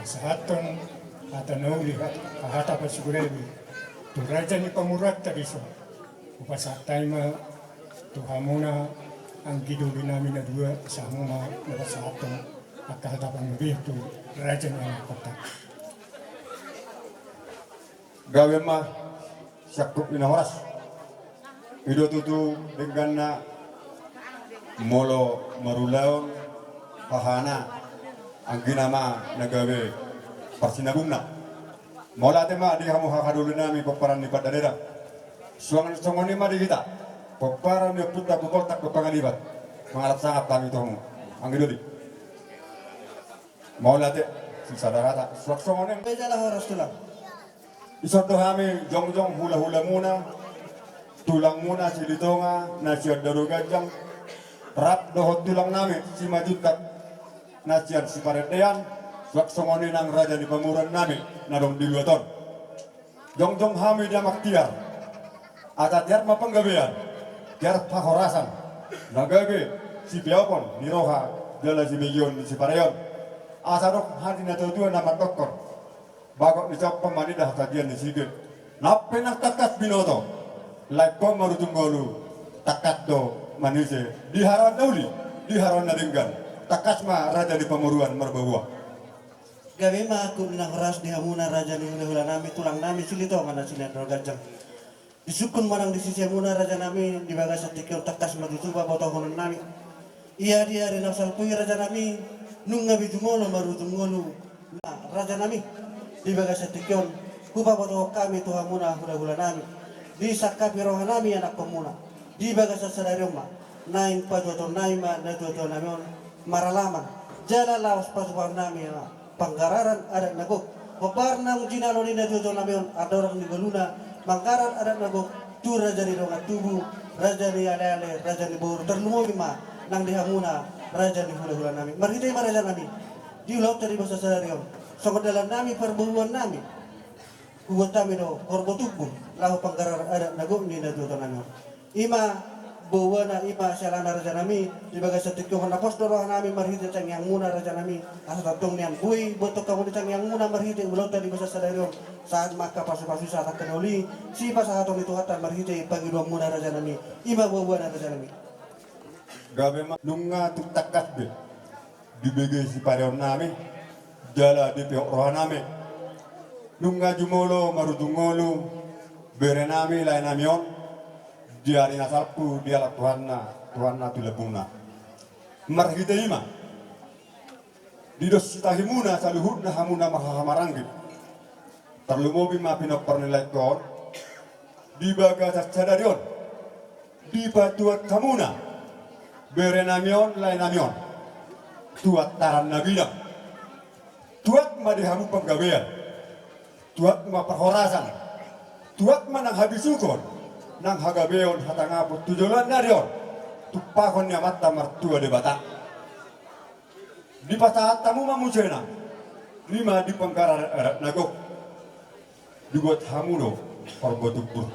Pasahathon hata na uli, hata pasigurebe tu raja ni pamoruonta dison. Hupasahat hami ma tu hamuna anggi doli nami na dua, asa hamu ma na pasahathon angka hata panggabean tu raja ni anakhonta. Gabe ma siangkup ni na horas. I do tutu dengganna molo marulaon hahana, anggina ma na gabe parsinabungna. Mauliate ma di hamu haha doli nami pomparan ni Pandarera. Suang songon i ma di hita pomparan ni ompunta Pupoltak Pangalibat. Mangalap sangap hami tu hamu anggi doli. Mauliate. Sisada hata suang songon i. Be jala horas tulang. Dison do hami jongjong hulahulamuna, tulangmuna Silitonga na sian Dao Ganjang, rap dohot tulang nami Simanjuntak na sian Siparendean, suang songon i nang raja ni pamoruon nami na adong di luat on. Jongjong hami di amak tiar. Asa tiar ma panggabean, tiar pahorasan, na gabe sipeopon ni roha jala sibegeon ni sipareon. Asa adong hata ni natuatua na mandokkon: Bagot ni sompa manida hasadean ni sige. Nang pe nang tangkas binoto, laengkon marujung ngolu, tangkas do manise di haroro na uli, di haroro na denggan. Tangkas ma raja ni pamoruon marboaboa. Gabe ma angkup ni na horas di hamuna raja ni hulahula nami, tulang nami Silitonga na sian Dao Ganjang. Disungkun manang disise muna raja nami, di bagasan tingki on tangkas ma tutu pabotohonon nami. Ia di ari na salpu i raja nami, nunga be jumolo marujung ngolu. Nah, raja nami, di bagasan tingki on hupabotohon hami tu hamuna hulahula nami, disangkapi roha nami anakhonmuna. Di bagasan sadari on ma naeng pajuaton nami ma natuatua nami on maralaman, jala laos pasupaon nami ma panggararan adat na gok. Hombar naung jinalo ni natuatua nami on andorang di ngoluna manggarar adat na gok tu raja ni dongan tubu, raja ni aleale, raja ni boru, tarlumobi ma nang di hamuna raja ni hulahula nami. Marhite i ma raja nami, di ulaonta di bagasan sadari on, songon dalan nami parboaboaan nami, hubuat hami do horbo tubu laho panggararan adat na gok ni natuatua nami on. I ma boaboana, i ma sialana raja nami. Di bagasan tingki on na pos do roha nami marhite tangiangmuna raja nami, asa tongtong nian boi botohon hamu di tangiangmuna marhite ulaonta di bagasan sadari on, sahat ma angka pasupasu sahat angka na uli, sipasahaton ni Tuhanta marhite pangidoanmuna raja nami. I ma boaboana raja nami. Gabe ma, nunga tung tangkas be dibege sipareon nami jala dipehop roha nami. Nunga jumolo marujung ngolu bere nami, lae nami on, di ari na salpu dialap Tuhanna, Tuhanna tu lambungna. Marhite i ma didos sitahimuna saluhutna hamuna marhahamaranggi. Tarlumobi ma pinompar ni laengkon di bagasan sadari on, dipatuat hamuna bere nami on, lae nami on, tu antaran na bidang. Tuat ma di hamu panggabean, tuat ma parhorasan, tuat ma nang habisukon, nang hagabeon hatangapon tu joloan ni ari on, tumpahon ni Amanta Martua Debata. Dipasahat hamu ma musena, i ma di panggararan adat na gok. Dibuat hamu do horbo tubu,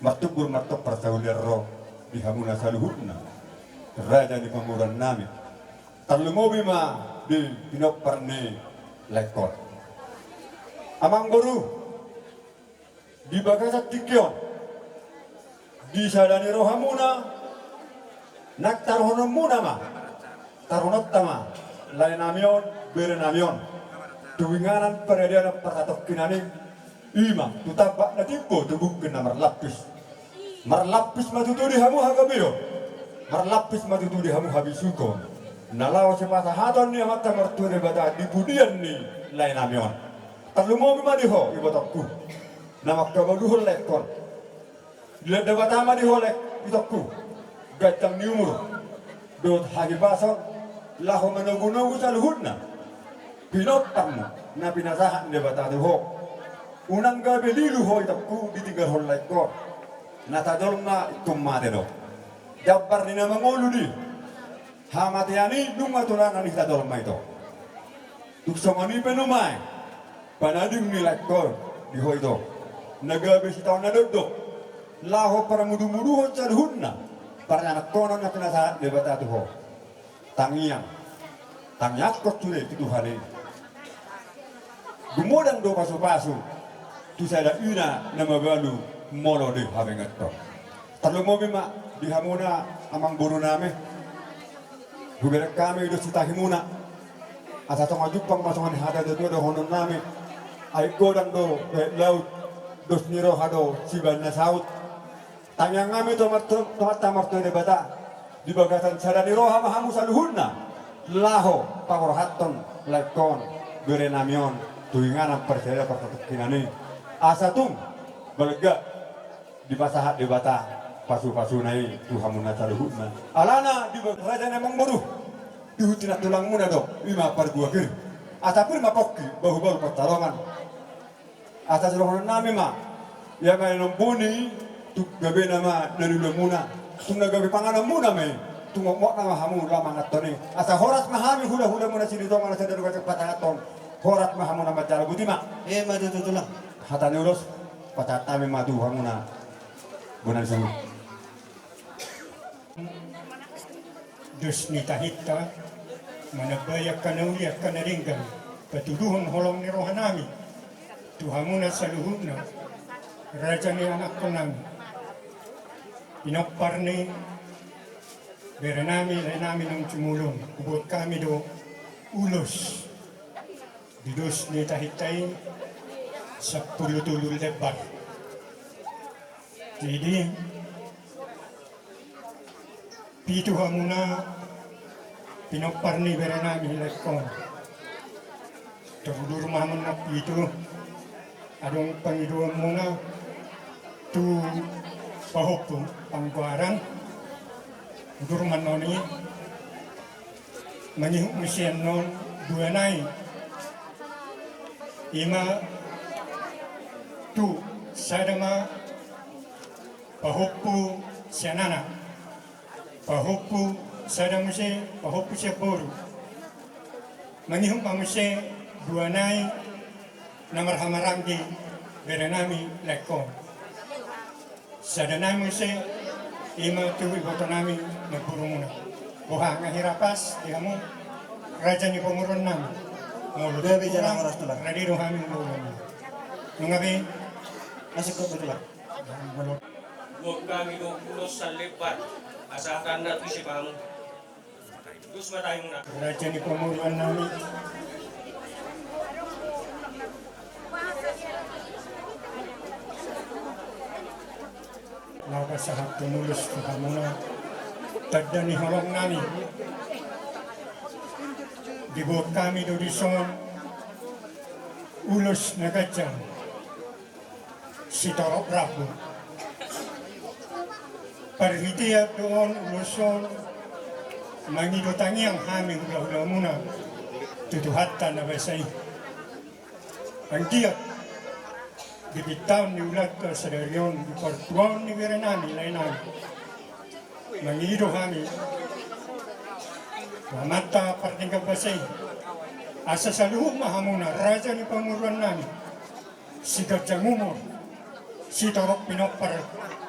martubu martompar saulian ro di hamuna saluhutna raja ni pamoruon nami. Tarlumobi ma di pinompar ni laengkon. Amangboru, di bagasan tingki on, di sada ni rohamuna, nang taruhononmuna ma, taruhononta ma, lae nami on, bere nami on, tu inganan paradianan parhatongkinan i, i ma tu tambak na timbo, tu bungkil na marlapis. Marlapis ma tutu di hamu hagabeon, marlapis ma tutu di hamu habisukon, na laho sipasahaton ni Amanta Martua Debata di pudian ni lae nami on. Tarlumobi ma di ho, ibotongku, na mangkabaluhon laengkon. Dilehon Debata ma di ho, lae itongku, ganjang ni umur dohot hahipason laho manogunogu saluhutna pinomparmu na pinasahat ni Debata tu ho. Unang gabe lilu ho itongku ditinggalhon laengkon. Na tajolma ingkon mate do. Jambar ni na mangolu di hamatean i nunga tulanan ni hita jolma ito. Tung songon i pe nuaeng panading ni laengkon di ho ito, na gabe sitaon na dokdok laho parmudumuduhon saluhutna parianakhonon na pinasahat Debata tu ho. Tangiang, tangiangkon sude tu Tuhan i. Gumodang do pasupasu tu sada ina na mabalu molo di habengeton. Tarlumobi ma di hamuna amangboru nami. Hubereng hami dos ni tahimuna. Asa tonga jumpang ma songon hata ni natuatua dohonon nami. Aek godang do bahen laut, dos ni roha do sibahen na saut. Tangiang nami tu Amanta martua Debata, di bagasan sada ni roha ma hamu saluhutna laho paborhathon laengkon bere nami on tu inganan parsada partatongkinan i, asa tung balga dipasahat Debata pasupasuna i tu hamuna saluhutna. Alana di bagasan raja ni amangboru, di huti na tulangmuna do, ima parguak i. Asa pir ma pongki, bahu baru pantarongan. Asa sidohonon nami ma, ia ma na ombun i, tung gabe nama na niulamuna, tung na gabe pangananmuna ma i, tung mokmok nama hamu laho manganhon i. Asa horas ma hami hulahulamuna Silitonga na sada dogatek patangathon, horas ma hamu na manjalo. Boti ma. Ima tutu tulang. Hata ni ulos, pasahat hami ma tu hamuna bona ni suhut. Dos ni tahinta, manambai angka na uli angka na denggan, patuduhon holong ni roha nami tu hamuna saluhutna, raja ni anakkon nami, pinompar ni bere nami, lae nami naung jumolo on, hubuat hami do ulos di dos ni tahinta i sampulu tolu lembar. Jadi, pitu hamuna pinompar ni bere nami laengkon. Tarudur ma hamuna pitu, adong pangidoanmuna tu pahompu panggoaran, udur ma annon i. Mangihut muse annon dua nai, ima tu sada ma pahompu sian anak, pahompu sada muse pahompu sian boru. Mangihut ma muse dua nai na marhahamaranggi bere nami laengkon. Sada nai muse ima tu iboto nami namborumuna. Boha, nga hira pas di hamu raja ni pamoruon nami? Molo gabe jala horas tulang. Rade do hami molo. Nunga be. Masuk ke tulang. Molo. Buat hami do ulos salembar, asa tanda tu sipamu. Raja ni pamoruon nami. Laho pasahathon ulos tu hamuna, tanda ni holong nami. Diboan hami do dison ulos na ganjang. Sitorop rambu. Parhitean do on ulos on mangido tangiang hami hulahulamuna tu Tuhanta na basa i. Anggiat di pintaon ni ulaonta sadari on, di partuaon ni bere nami lae nami, mangido hami tu Amanta pardenggan basa i, asa saluhut ma hamuna raja ni pamoruon nami, siganjang umur, sitorop pinompar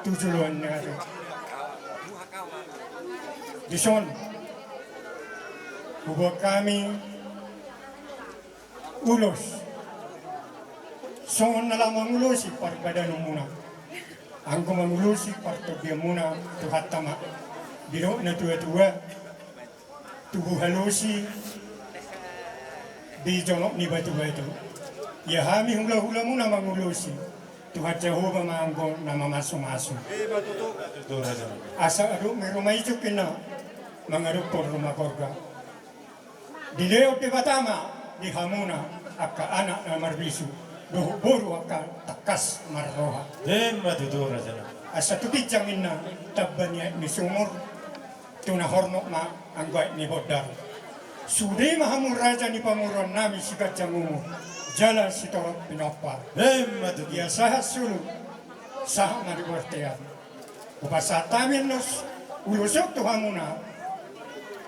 tu joloan ni ari. Dison hubuat hami ulos songon na laho mangulosi parbadanonmuna, anggo mangulosi partondianmuna. Tuhanta ma, didok natuatua, tubu halosi di jonok ni batubatu. Ia hami hulahulamuna mangulosi, Tuhan Jahowa ma anggo na mamasumasu. Asa adong ma i ruma ijuk inna mangadophon ruma gorga. Dilehon Debata ma di hamuna angka anak na marbisuh dohot boru angka tangkas marroha. Ima tutu, raja nami. Asa tu ginjang inna tamba ni aek ni sumur, tu na hornop ma anggo aek ni bondar. Sude ma hamu raja ni pamoruon nami siganjang umur jala sitorop pinompar. Ima tutu. Ia sahat solu, sahat ma di bontean. Hupasahat hami annon ulos on tu hamuna.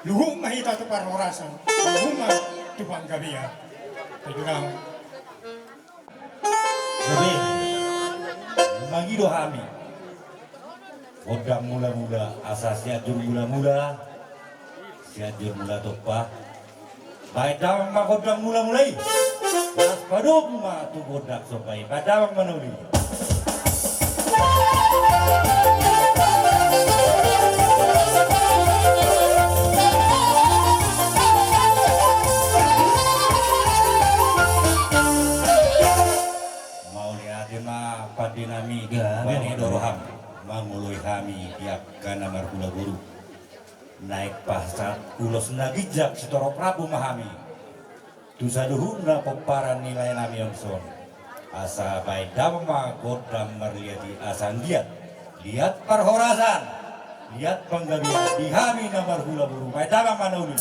Luhut ma hita tu parhorasan, luhut ma tu panggabean. Gabe, mangido hami gondang mulamula, asa Sianjur Mulamula, Sianjur Mula Tompa. Baen damang ma gondang mulamula i. Las padomu ma tu gondang somba i, bahen damang ma na uli. Mauliate ma pande nami. Gabe. Baen ma do roham mangoloi hami di angka na marhula boru. Naeng pasahat ulos na ginjang sitorop rambu ma hami tu saluhutna pomparan ni lae nami on son. Asa baen damang ma gondang marliat i, asa anggiat liat parhorasan, liat panggabean di hami na marhula boru. Baen damang ma na uli.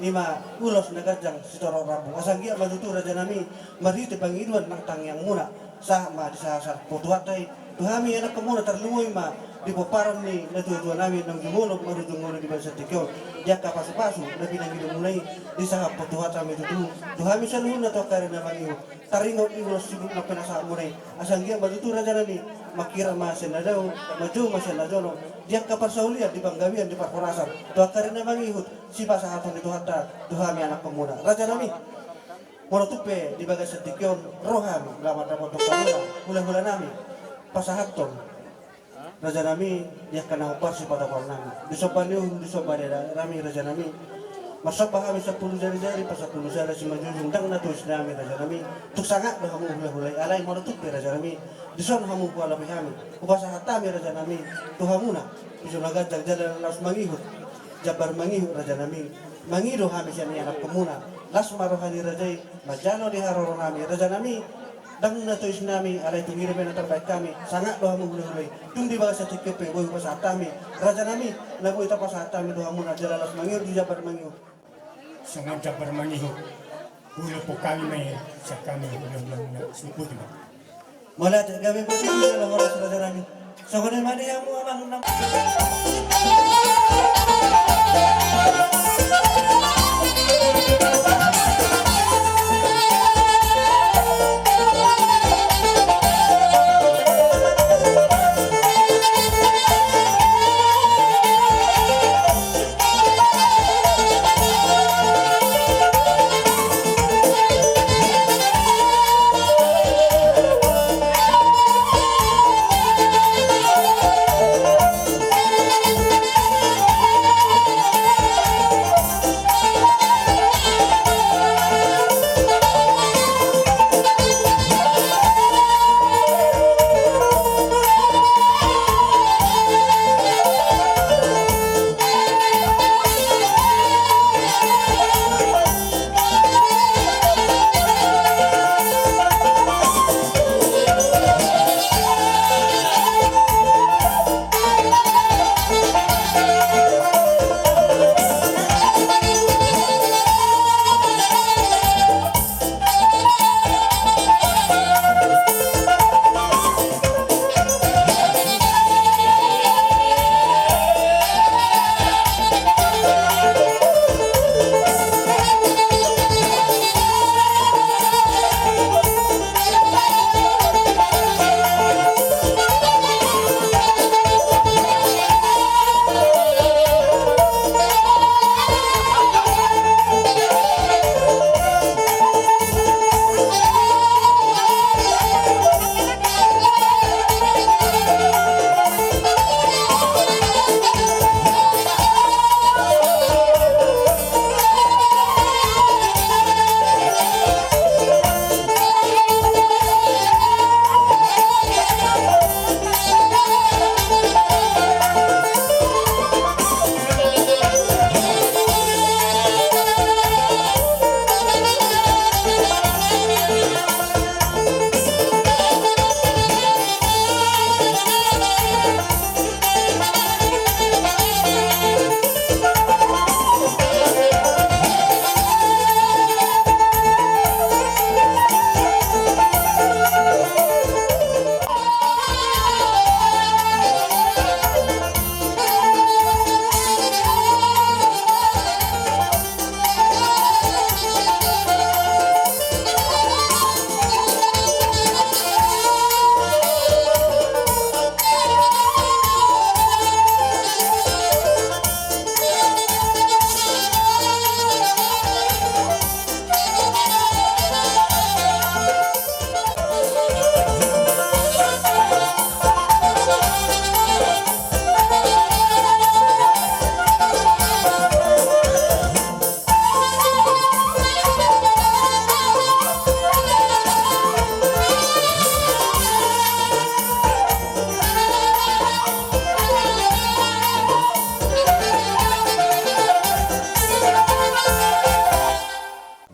i ma ulos na ganjang sitorop rambu. Asa anggiat ma tutu raja nami, marhite pangidoan nang tangiangmuna, sahat ma di sasahat potohanta i tu hami anakkonmuna, tarlumobi ma di pomparan ni natuatua nami naung jumolo marujung ngolu di bagasan tingki on, di angka pasupasu na pinangidomuna i, di sahat potohanta ma i tutu tu hami saluhutna tu angka ari na mangihut. Taringot ni ulos sidung na pinasahatmuna i, asa anggiat ma tutu raja nami, mangkirap ma sian na dao, manjou ma sian na jolo, di angka parsaulian, di panggabean, di parhorasan, tu angka ari na mangihut, sipasahaton ni Tuhanta tu hami anakkonmuna. Raja nami, molo tung pe di bagasan tingki on ro hami laho mandapothon hamuna, hulahula nami, pasahathon raja nami, di angka na hombar sipatopahon nami. Di somba ni uhum, di somba ni eda nami, raja nami. Marsomba hami sampulu jarijari, pasampulu sada simanjujung, ndang na tois nami, raja nami. Tung sangap do hamu hulahula i, alai molo tung pe, raja nami, dison hamu hualopi hami, hupasahat hami, raja nami, tu hamuna, tu jolo na ganjang jala laos mangihut, jambar mangihut, raja nami. Mangido hami sian i anakkonmuna, las ma roha ni raja i, manjalo di haroro nami, raja nami. Ndang na tois nami, alai tung i do pe na tarbahen hami, sangap do hamu hulahula i. Tung di bagasan tingki on pe boi hupasahat hami, raja nami, na boi tapasahat hami tu hamuna, jala laos mangihut di jambar mangihut. Songon jambar mangihut, huihuthon hami ma i, sian hami hulahula, sumput ma. Mauliate, gabe ma tutu jala horas, raja nami. Songon i ma di hamu amang nang.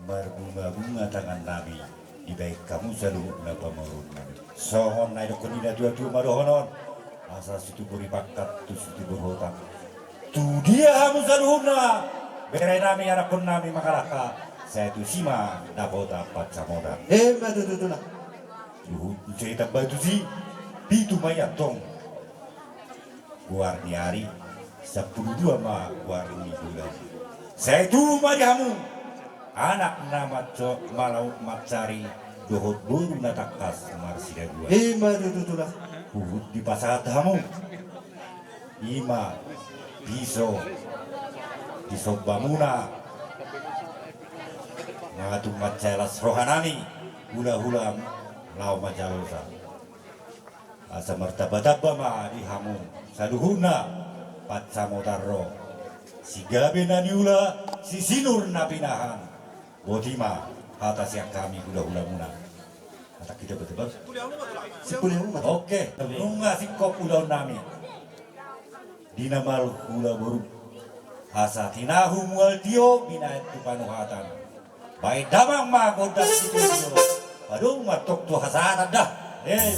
Marbungabunga tangannami, dibahen hamu saluhutna pamoruonnami. Songon na nidokkon ni natuatua ma dohonon, asa situburi pangkat tu situbur hotang. Tudia hamu saluhutna, Bere nami, anakkon nami Mangalangka, sai tusi ma dapotan pansamotan. Emma tutu, Tulang. Huhut tu si Tambatusi, pitu ma i antong. Goar ni ari, sampulu dua ma goar ni bulan. Sai tubu ma di hamu anak na manco-, malaut mansari dohot boru na tangkas marsidabuan. Emma tutu, Tulang. Huhut dipasahat hamu. Ima piso, piso bamuna. Nga tung mansai las roha nami, hula-hula laho manjalosa. Asa martamba-tamba ma di hamu saluhutna pansamotan ro. Sigabe na niula, sisinur na pinahan. Boti ma hata sian hami hula-hulamuna. Hata kita betul. Oke, nunga singkop ulaon nami. Di na malhula boru. Asa tinahu mual tio binahen tu panuhatan. Baen damang ma gondang sitio. Adong ma tong tu hasahatan da. Eh.